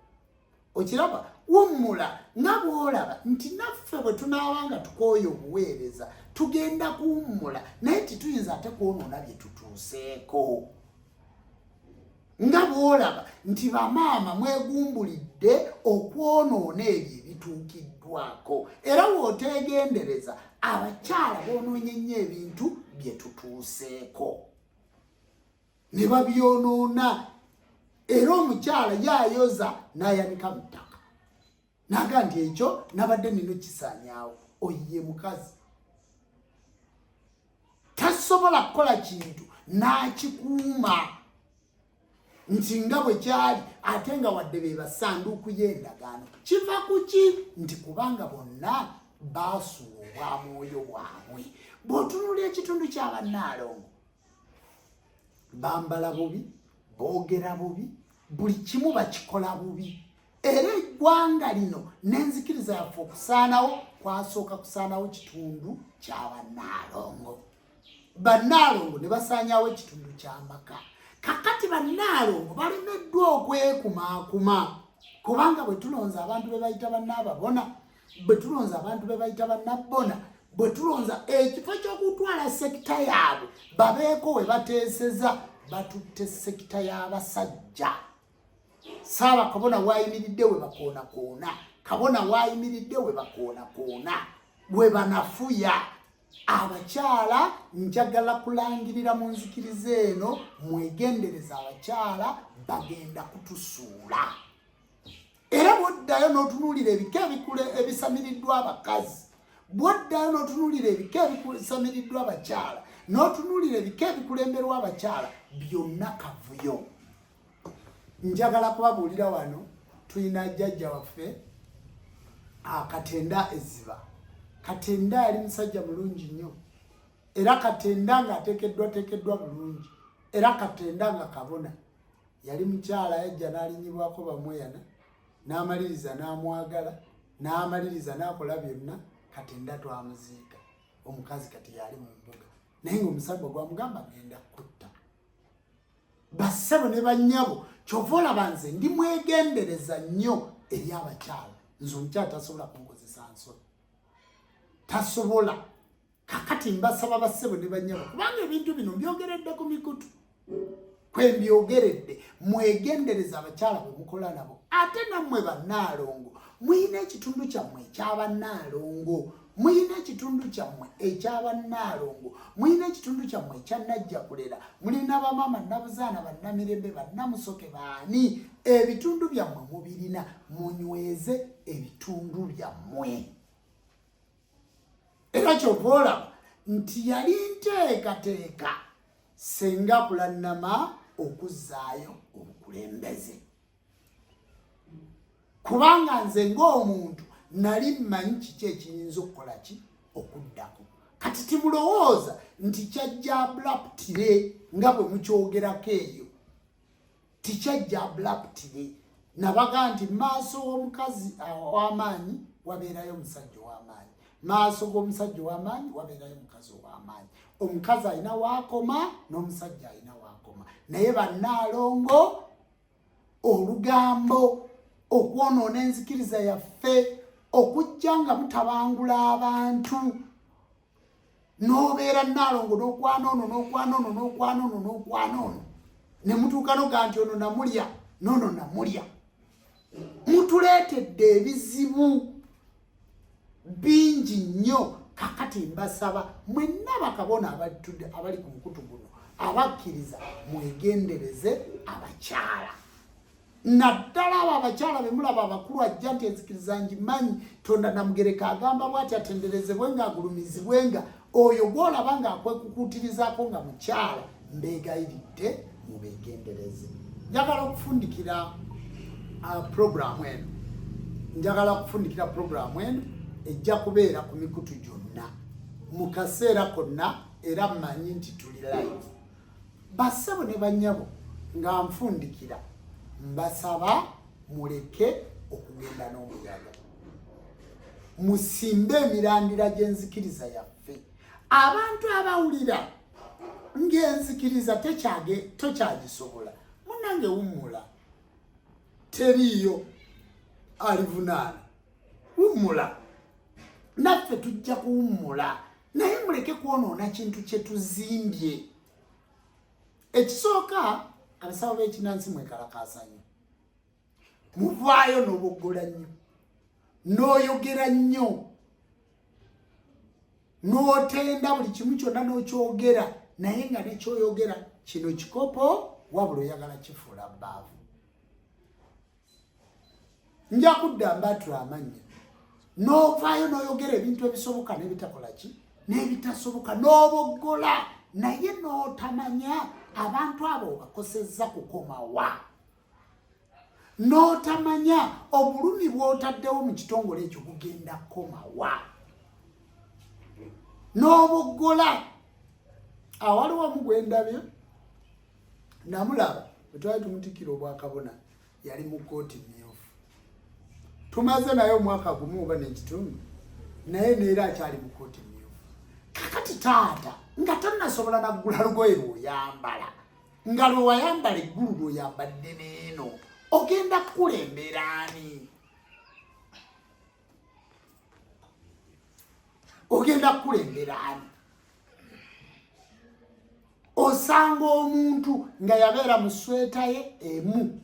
[SPEAKER 1] Okiraba, wummula nga bw'olaba nti naffe bwe tunaaba nga tukooye obuweereza tugenda kuwummula, naye tetuyinza ate kwonoona bye tutuuseeko. Nga bw'olaba nti bamaama mwegumbulidde okwonoona ebyo ebituukiddwako, era w'oteegendereza abakyala boonoonye nnyo ebintu bye tutuuseeko ne babyonoona. Era omukyala ye ayoza n'ayanika mu ttaka n'aga nti ekyo nabadde nina okisaanyaawo. Oyo ye mukazi tasobola kukola kintu n'akikuuma nti nga bwe kyali, ate nga wadde be basanduuku y'endagaano. Kiva ku ki? Nti kubanga bonna baasuula obwa mwoyo bwabwe. Bw'otunuulira ekitundu ky'abannaalongo, bambala bubi, boogera bubi, buli kimu bakikola bubi. Era eggwanga lino n'enzikiriza yaffe okusaanawo kwasooka kusaanawo kitundu ky'abannaalongo. Bannaalongo ne basaanyaawo ekitundu ky'amaka. Kakati bannaalongo balemeddwa okwekumaakuma, kubanga bwe tulonza abantu be bayita bannaababona, bwe tulonza abantu be bayita bannabbona, bwe tulonza ekifo ky'okutwala sekita yaabwe babeeko we bateeseza, batutte sekita y'abasajja. Saaba kabona waayimiridde we bakoonakoona, kabona waayimiridde we bakoonakoona, we banafuya abakyala. Njagala kulangirira mu nzikiriza eno, mwegendereza, abakyala bagenda kutusuula. Era bw'oddayo n'otunuulira ebika ebisamiriddwa abakazi, bw'oddayo n'otunuulira ebika ebisamiriddwa abakyala, n'otunuulira ebika ebikulemberwa abakyala, byonna kavuyo. Njagala kubabuulira wano tulina jjajja waffe Katenda Ezziba. Katenda yali musajja mulungi nnyo, era Katenda ng'ateekeddwa teekeddwa bulungi, era Katenda nga kabona. Yali mukyala yajja n'alinyibwako bamweyana, n'amaliriza n'amwagala, n'amaliriza n'akola byonna. Katenda twamuziika, omukazi kati yali mu mbuga, naye ng'omusambwa gwamugamba ngenda kutta. Bassebo ne bannyabo, kyova olaba nze ndi mwegendereza nnyo eri abakyala. Nze omukyala tasobola kunkozesa nsonyi, tasobola. Kakati mbasaba bassebo ne bannyabo, kubanga ebintu bino mbyogeredde ku mikutu kwe mbyogeredde, mwegendereza abakyala bwe mukola nabo. Ate nammwe bannaalongo muyina ekitundu kyammwe ekyabannaalongo, muyina ekitundu kyammwe ekyabannaalongo, muyina ekitundu kyammwe ekya Najjakulera, mulina bamaama Nabuzaana, Bannamirembe, Bannamusoke, baani, ebitundu byammwe mubirina, munyweze ebitundu byammwe. Era kyova olaba nti yali nteekateeka Senga Kulannama okuzzaayo obukulembeze, kubanga nze ng'omuntu nali mmanyi kiki ekiyinza okukola ki okuddako. Kati timulowooza nti kyajja abruptly nga bwe mukyogerako eyo, tikyajja abruptly. Nabaga nti maaso w'omukazi ow'amaanyi wabeerayo omusajja ow'amaanyi, maaso g'omusajja ow'amaanyi wabeerayo omukazi ow'amaanyi. Omukazi alina waakoma n'omusajja alina waakoma, naye bannaalongo olugambo, okwonoona enzikiriza yaffe, okujja nga mutabangula abantu, n'obeera nnaalongo n'okwana ono n'okwana ono n'okwana ono n'okwana ono, ne mutuuka noga nti ono namulya n'ono namulya. Mutuleetedde ebizibu bingi nnyo. Kakati mbasaba mwenna bakabona abali ku mukutu guno abakkiriza, mwegendereze abakyala, naddala abo abakyala be mulaba abakulu ajja nti enzikiriza ngimanyi, Tonda Namugereka agamba bwati, atenderezebwe nga agulumizibwe, nga oyo gwolaba ng'akwekukuutirizaako nga mukyala, mbeegayiridde mubeegendereze. Njagala okufundikira puroguramu eno, njagala okufundikira puroguramu eno, ejja kubeera ku mikutu gyonna mu kaseera konna, era mmanyi nti tuli live. Bassebo ne bannyabo, nga nfundikira, mbasaba muleke okugenda n'omuyaga, musimbe emirandira gy'enzikiriza yaffe. Abantu abawulira ng'enzikiriza tokyagisobola, munnange wummula, teriiyo alivunaana, wummula, naffe tujja kuwummula, naye muleke kwonoona kintu kye tuzimbye. Ekisooka, abasawo b'ekinansi mwekalakaasa nnyo, muvaayo n'oboggola nnyo, n'oyogera nnyo, n'otenda buli kimu kyonna n'okyogera, naye nga nekyoyogera kino kikopo, wabula oyagala kifuula bbaavu. Nja kudda mbatula amannya, n'ovaayo n'oyogera ebintu ebisoboka n'ebitakola ki n'ebitasoboka, n'oboggola, naye n'otamanya abantu abo obakosezza kukomawa, n'otamanya obulumi bw'otaddewo mu kitongole ekyo bugenda kukomawa, n'oboggola. Awaliwo omu gwendabye, namulaba bwe twali tumutikira obwakabona, yali mu kkooti myufu, tumaze naye omwaka gumu oba n'ekitundu, naye neera akyali mu kkooti myufu. Kakati taata nga tonnasobola naggula lugoye lw'oyambala, nga lwe wayambala eggulu lw'oyambadde n'eno, ogenda kukulembera ani? Ogenda kukulembera ani? Osanga omuntu nga yabeera mu sweta ye emu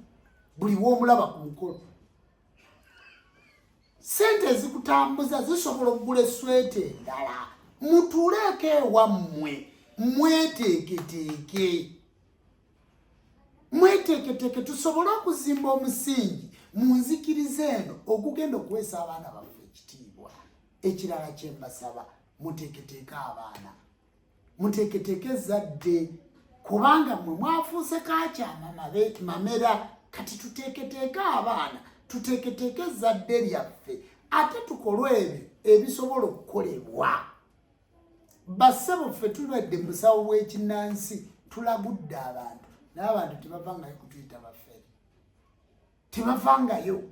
[SPEAKER 1] buli w'omulaba ku mukolo. Sente ezikutambuza zisobola okugula esweta endala. Mutuuleeko ewammwe, mweteeketeeke, mweteeketeeke tusobole okuzimba omusingi mu nzikiriza eno ogugenda okuweesa abaana baffe ekitiibwa. Ekirala kyembasaba, muteeketeeke abaana, muteeketeeke ezzadde, kubanga mmwe mwafuuse kakyama mamera. Kati tuteeketeeke abaana, tuteeketeeke ezzadde lyaffe, ate tukole ebyo ebisobola okukolebwa. Bassebo, ffe tubadde mu busawo bw'ekinnansi, tulagudde abantu, naye abantu tebavangayo kutuyita bafere, tebavangayo,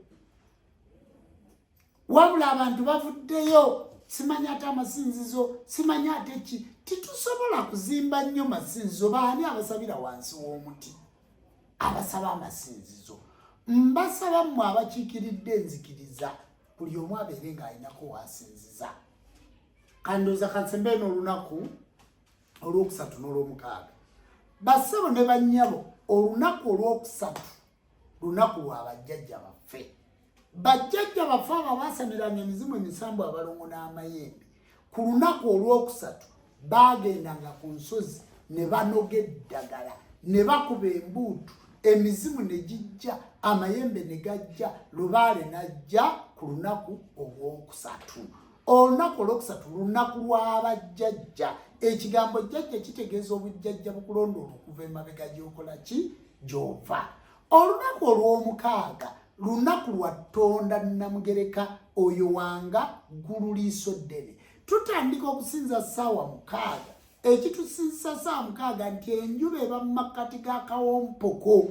[SPEAKER 1] wabula abantu bavuddeyo simanyi ate amasinzizo, simanyi ate ki. Titusobola kuzimba nnyo masinzizo. Baani abasabira wansi w'omuti abasaba amasinzizo? Mbasaba mmwe abakiikiridde enzikiriza, buli omu abeere ng'alinako waasinziza. Kandooza kansembe eno olunaku olwokusatu n'olwomukaaga. Bassebo ne bannyabo, olunaku olwokusatu lunaku lwa bajjajja baffe. Bajjajja baffe abo abaasamiranga emizimu, emisambu, abalongo n'amayembe, ku lunaku olwokusatu baagendanga ku nsozi ne banoga eddagala ne bakuba embuutu, emizimu ne gijja, amayembe ne gajja, lubaale n'ajja ku lunaku olwokusatu. Olunaku olwokusatu lunaku lw'abajjajja. Ekigambo jjajja kitegeeza obujjajja bukulondoola okuva emabega gy'okola ki, gy'ova. Olunaku olw'omukaaga lunaku lwa Ttonda Namugereka, oyo wanga ggulu liiso ddene. Tutandika okusinza ssaawa 6. Ekitusinzisa ssaawa 6 nti enjuba eba mu makkati g'akawompoko,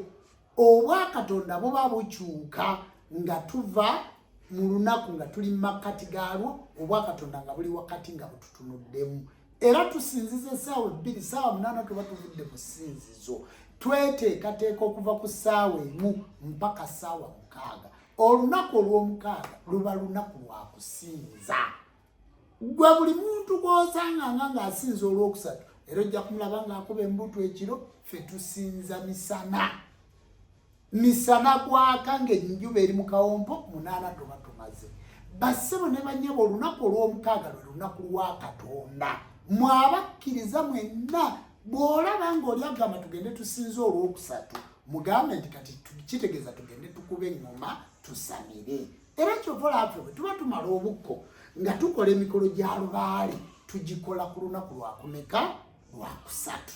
[SPEAKER 1] obwakatonda buba bukyuka nga tuva mu lunaku nga tuli mu makkati gaalwo, obwakatonda nga buli wakati nga bututunuddemu. Era tusinziza essaawa 2, ssaawa 8 tuba tuvudde mu ssinzizo. Tweteekateeka okuva ku ssaawa 1 mpaka ssaawa 6. Olunaku olw'omukaaga luba lunaku lwa kusinza. Gwe buli muntu gw'osanganga ng'asinza olwokusatu, era ojja kumulaba ng'akuba embuto ekiro. Ffe tusinza misana, misana gwaka ng'enjuba eri mu kawompo, 8 tuba tumaze. Bassebo ne bannyabo, olunaku olw'omukaaga lwe lunaku lwa Katonda. Mwabakkiriza mwenna, bw'olaba ng'oli agamba tugende tusinze olwokusatu, mugambe nti kati kitegeeza tugende tukube eŋŋoma tusamire. Era kyova olaba ffe bwe tuba tumala obukko nga tukola emikolo gya lubaale, tugikola ku lunaku lwakumeka? Lwakusatu,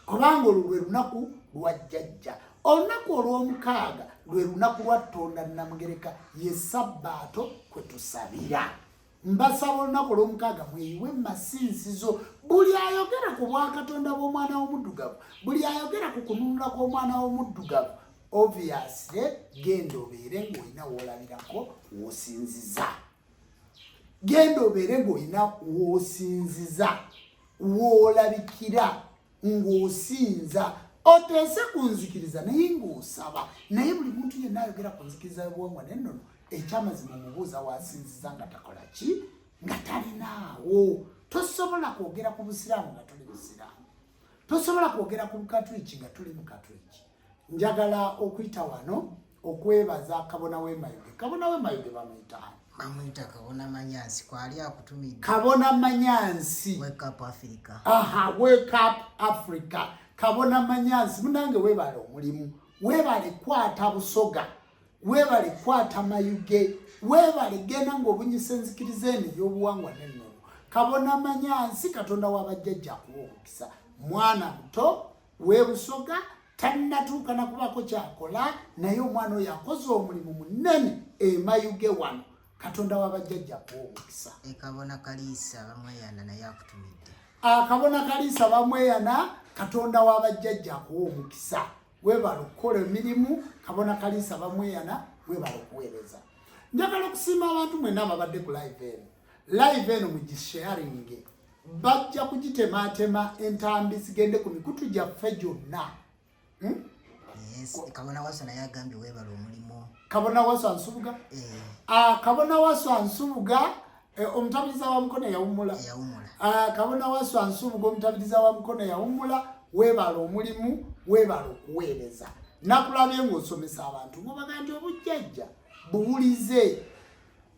[SPEAKER 1] kubanga olwo lwe lunaku lwa jjajja. Olunaku olw'omukaaga lwe lunaku lwa Ttonda Namugereka, ye Sabbaato kwe tusabira. Mbasaba olunaku olw'omukaaga mweyiwe masinzizo. Buli ayogera ku bwakatonda bw'omwana w'omuddugavu, buli ayogera ku kununula kw'omwana w'omuddugavu, obviously genda obeere ng'olina w'olabirako w'osinziza. Genda obeere ng'olina w'osinziza, w'olabikira ng'osinza, oteese ku nzikiriza naye ng'osaba. Naye buli muntu yenna ayogera ku nzikiriza y'obuwangwa n'ennono, ekyamazima omubuuza wasinziza nga takola ki, nga talinaawo. Tosobola kwogera ku busiraamu nga tuli busiraamu, tosobola kwogera ku bukatuliki nga tuli mukatuliki. Njagala okuyita wano okwebaza Kabona w'Emayuge. Kabona w'Emayuge bamuyita ani?
[SPEAKER 2] Bamuyita Kabona Manyansi, kwali akutumidde.
[SPEAKER 1] Kabona Manyansi.
[SPEAKER 2] Wake Up Africa.
[SPEAKER 1] Aha, Wake Up Africa. Kabona Manyansi munange, weebale omulimu, weebale kwata Busoga, weebale kwata Mayuge, weebale genda ng'obunyisa enzikiriza eno ey'obuwangwa n'ennono. Kabona Manyansi, Katonda w'abajjajja akuwa omukisa. Mwana muto w'Ebusoga, tannatuuka na kubako kyakola, naye omwana oyo akoze omulimu munene emayuge wano. Katonda w'abajjajja akuwa omukisa.
[SPEAKER 2] Kabona Kaliisa Bamweyana naye akutumidde.
[SPEAKER 1] Akabona Kaliisa Bamweyana, Katonda w'abajjajja akuwa omukisa, weebale okukola emirimu. Kabona Kaliisa Bamweyana, weebale okuweereza. Njagala okusiima abantu mwenna ababadde ku live eno. Live eno mugisharinge, bajja kugitemaatema entambi zigende ku mikutu gyaffe gyonna.
[SPEAKER 2] Yes, Kabona Waso naye agambye weebale omulimu.
[SPEAKER 1] Kabona Waso Ansubuga.
[SPEAKER 2] Eh.
[SPEAKER 1] Kabona Waso Ansubuga, omutabiriza wa Mukono yawummula.
[SPEAKER 2] Yawummula.
[SPEAKER 1] Kabona Waso Ansubuga, omutabiriza wa Mukono yawummula, weebale omulimu, weebale okuweereza. Nakulabye ng'osomesa abantu ngobaga nti obujjajja buwulize,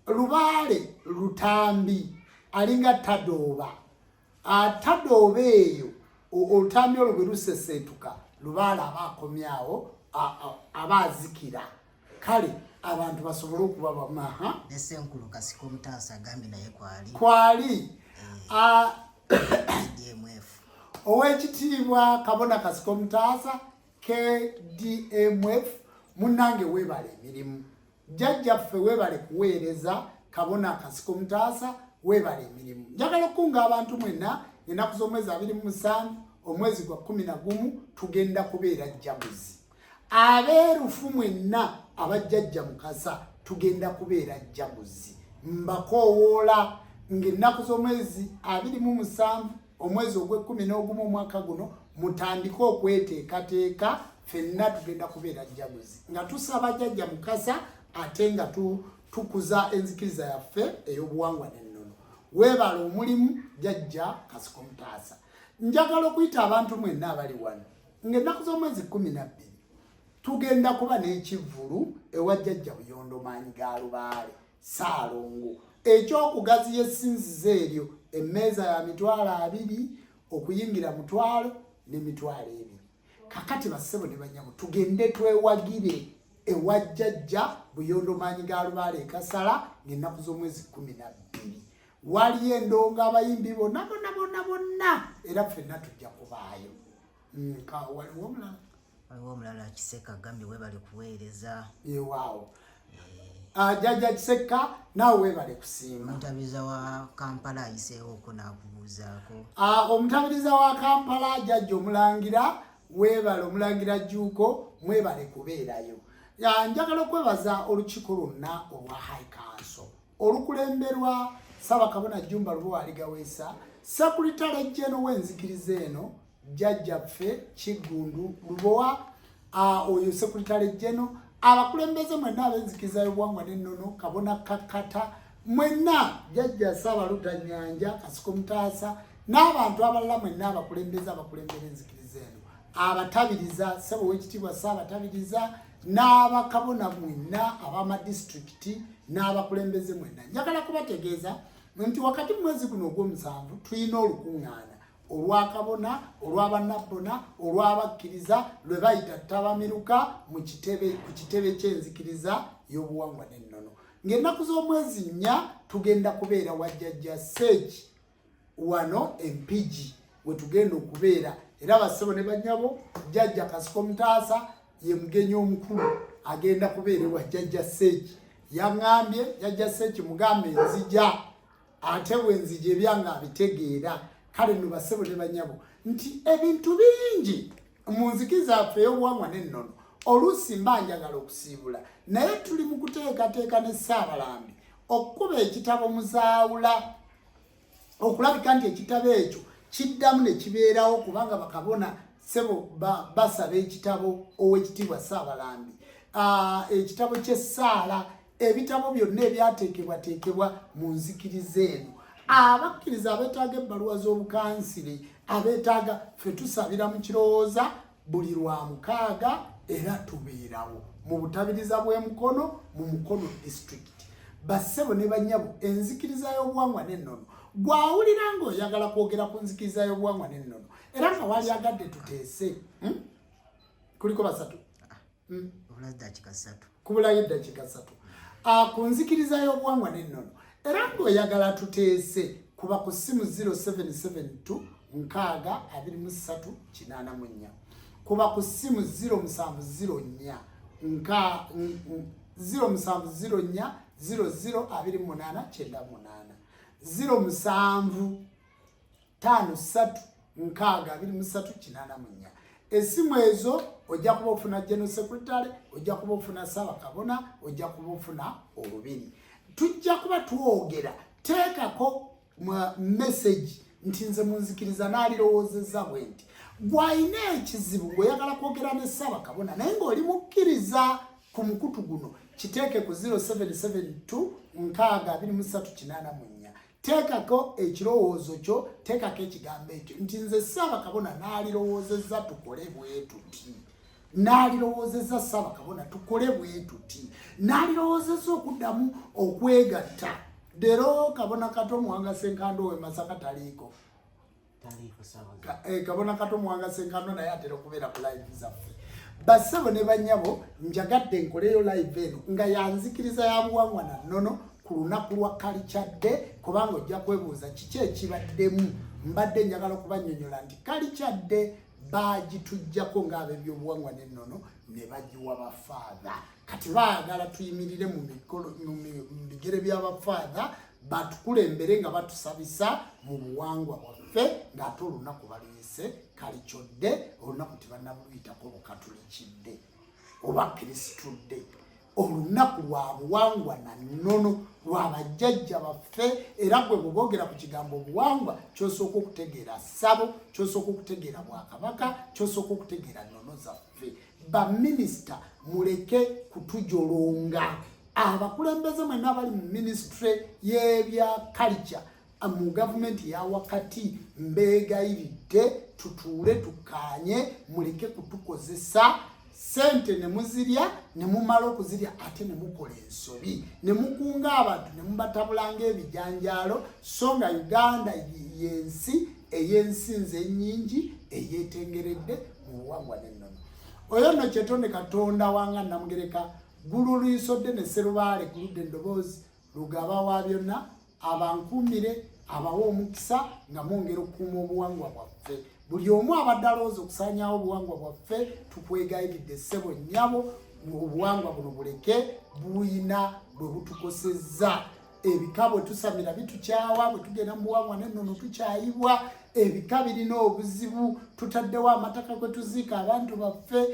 [SPEAKER 1] lubaale lutambi alinga tadooba, atadooba eyo olutambi olwo bwe luseseetuka, lubaale aba akomyawo, aba azikira. Kale abantu basobole okuba bamaha.
[SPEAKER 2] Ne Ssenkulu Kasiko Omutaasa agambye naye kwali.
[SPEAKER 1] Kwali.
[SPEAKER 2] DMF.
[SPEAKER 1] Owekitiibwa Kabona Kasiko Omutaasa KDMF, munnange weebale emirimu. Jjajjaffe weebale kuweereza. Kabona Kasiko Mutaasa, weebale emirimu. Njagala okukunga abantu mwenna, ennaku z'omwezi 27 omwezi gwa 11 tugenda kubeera Jaguzi. Abeerufu mwenna abajjajja Mukasa, tugenda kubeera Jaguzi. Mbakoowoola ng'ennaku z'omwezi 27 omwezi ogw'ekkumi n'ogumu omwaka guno, mutandike okweteekateeka. Ffenna tugenda kubeera Jaguzi nga tusaba jjajja Mukasa, ate nga tukuza enzikiriza yaffe ey'obuwangwa n'ennono. Weebale omulimu Jjajja Kasiko Mutaasa. Njagala okuyita abantu mwenna abali wano ng'ennaku z'omwezi 12 tugenda kuba n'ekivvulu ewa Jjajja Buyondo Maanyi ga Lubaale Ssaalongo eky'okugaziya essinzizo eryo. Emmeeza ya 20,000, okuyingira 1000 n'emitwalo 2. Kakati bassebo ne banyabo, tugende twewagire ewa Jjajja Buyondo Maanyi ga Lubaale Ekasala ng'ennaku z'omwezi 12. Waliyo endongo, abayimbi bonna bonna bonna bonna, era ffenna tujja kubaayo. Waliwo omulala?
[SPEAKER 2] Waliwo omulala, Kiseka, agambye webale kuweereza.
[SPEAKER 1] Ewaawo, Jjajja Kiseka, naawe weebale kusiima.
[SPEAKER 2] Omutabiriza wa Kampala ayiseewoko n'akubuuzaako.
[SPEAKER 1] Omutabiriza wa Kampala, Jjajja Omulangira, weebale. Omulangira Jjuuko, mwebale kubeerayo. Njagala okwebaza olukiiko lwonna olwa High Council olukulemberwa Ssaabakabona Jjumba Lubowa Aligaweesa, Secretary General w'enzikiriza eno, Jjajjaffe Kiggundu Lubowa, oyo Secretary General, abakulembeze mwenna ab'enzikiriza y'obuwangwa n'ennono, Kabona Kakkata, mwenna, Jjajja Ssaabaluta Nyanja Kasiko Mutaasa, n'abantu abalala mwenna abakulembeze abakulembera enzikiriza eno, abatabiriza, ssebo w'ekitiibwa Ssaabatabiriza, n'abakabona mwenna ab'amadisitulikiti n'abakulembeze mwenna. Njagala kubategeeza nti wakati mu mwezi guno ogw'omusanvu tulina olukuŋŋaana olwakabona, olw'abannabbona, olw'abakkiriza lwe bayita ttabamiruka mu kitebe, ku kitebe ky'enzikiriza y'obuwangwa n'ennono, ng'ennaku z'omwezi 4 tugenda kubeera wa Jjajja Seeki wano Empigi we tugenda okubeera. Era bassebo ne banyabo, Jjajja Kasiko Mutaasa ye mugenyi omukulu agenda kubeera ewa Jjajja Seeki. Yaŋŋambye, Jjajja Seeki mugambe nzija, ate bwe nzija ebyange abitegeera. Kale nno bassebo ne banyabo, nti ebintu bingi mu nzikiriza yaffe ey'obuwangwa n'ennono, oluusi mba njagala okusiibula, naye tuli mu kuteekateeka ne Ssaabalambi okukuba ekitabo Muzaawula, okulabika nti ekitabo ekyo kiddamu ne kibeerawo, kubanga bakabona, sebo, basaba ekitabo. Owekitiibwa Ssaabalambi, ekitabo ky'essaala, ebitabo byonna ebyateekebwateekebwa mu nzikiriza eno, abakkiriza abeetaaga ebbaluwa z'obukansire, abeetaaga, ffe tusabira mu Kirowooza buli lwa mukaaga, era tubeerawo mu butabiriza bw'Emukono, mu Mukono District. Bassebo ne bannyabo, enzikiriza y'obuwangwa n'ennono, gwawulira ng'oyagala kwogera ku nzikiriza y'obuwangwa n'ennono era nga walyagadde tuteese, Kuliko basatu.
[SPEAKER 2] Obulazi dakiika 3.
[SPEAKER 1] Kubulayo eddakiika 3. Ku nzikiriza y'obuwangwa n'ennono era ng'oyagala tuteese, kuba ku ssimu 0772 6 23 84. Kuba ku ssimu 0704 nka 0704 00 28 98, 07 5 3 6 23 84. Essimu ezo ojja kuba ofuna General Secretary, ojja kuba ofuna Ssaabakabona, ojja kuba ofuna olubiri, tujja kuba twogera. Teekako message nti nze munzikiriza naalirowoozezza bwe nti. Gw'alina ekizibu ng'oyagala kwogera ne Ssaabakabona naye ng'oli mukkiriza ku mukutu guno, kiteeke ku 0772 6 23 84. Teekako ekirowoozo kyo, teekako ekigambo ekyo nti nze Ssaabakabona naalirowoozezza tukole bwe tuti, naalirowoozezza Ssaabakabona tukole bwe tuti, naalirowoozezza okuddamu okwegatta. Leero Kabona Kato Muwanga Senkando we Masaka taliiko. Kabona Kato Muwanga Senkando naye atera okubeera ku live zaffe. Bassebo ne bannyabo, njagadde nkoleyo live eno nga yanzikiriza ya buwangwa na nnono ku lunaku lwa Culture Day, kubanga ojja kwebuuza kiki ekibaddemu. Mbadde njagala okubannyonnyola nti Culture Day bagituggyako ng'ab'ebyobuwangwa n'ennono ne bagiwa bafaatha. Kati baagala tuyimirire mu bigere by'abafaatha batukulembere nga batusabisa mu buwangwa bwaffe, ng'ate olunaku baluyise Culture Day. Olunaku tebannabuluyitako Bukatulikidde oba Kristudde. Olunaku lwa buwangwa na nnono lwa bajjajja baffe. Era gwe bweboogera ku kigambo obuwangwa, kyosooka okutegeera ssabo, kyosooka okutegeera bwakabaka, kyosooka okutegeera nnono zaffe. Baminisita, muleke kutujolonga. Abakulembeze mwenna abali mu minisitule y'ebya culture. Mu gavumenti ya wakati, mbeegayiridde tutuule tukkaanye, muleke kutukozesa. Sente ne muzirya, ne mumala okuzirya ate ne mukola ensobi, ne mukunga abantu ne mubatabula ng'ebijanjaalo. So nga Uganda yensi ey'ensinza ennyingi eyeetengeredde mu buwangwa n'ennono. Oyo nno kyetonde Katonda wanga Namugereka Ggulu luyisodde ne Sserubaale kuludde endoboozi Lugaba wa byonna, abankuumire, abawe omukisa nga mwongera okukuuma obuwangwa bwaffe. Buli omu abadde alowooza okusaanyaawo obuwangwa bwaffe, tukwegayiridde ssebo, nnyabo, obuwangwa buno buleke, buyina bwe butukosezza. Ebika bwe tusamira bitukyawa, bwe tugenda mu buwangwa n'ennono tukyayibwa. Ebika birina obuzibu, tutaddewo amataka kwe tuziika abantu baffe.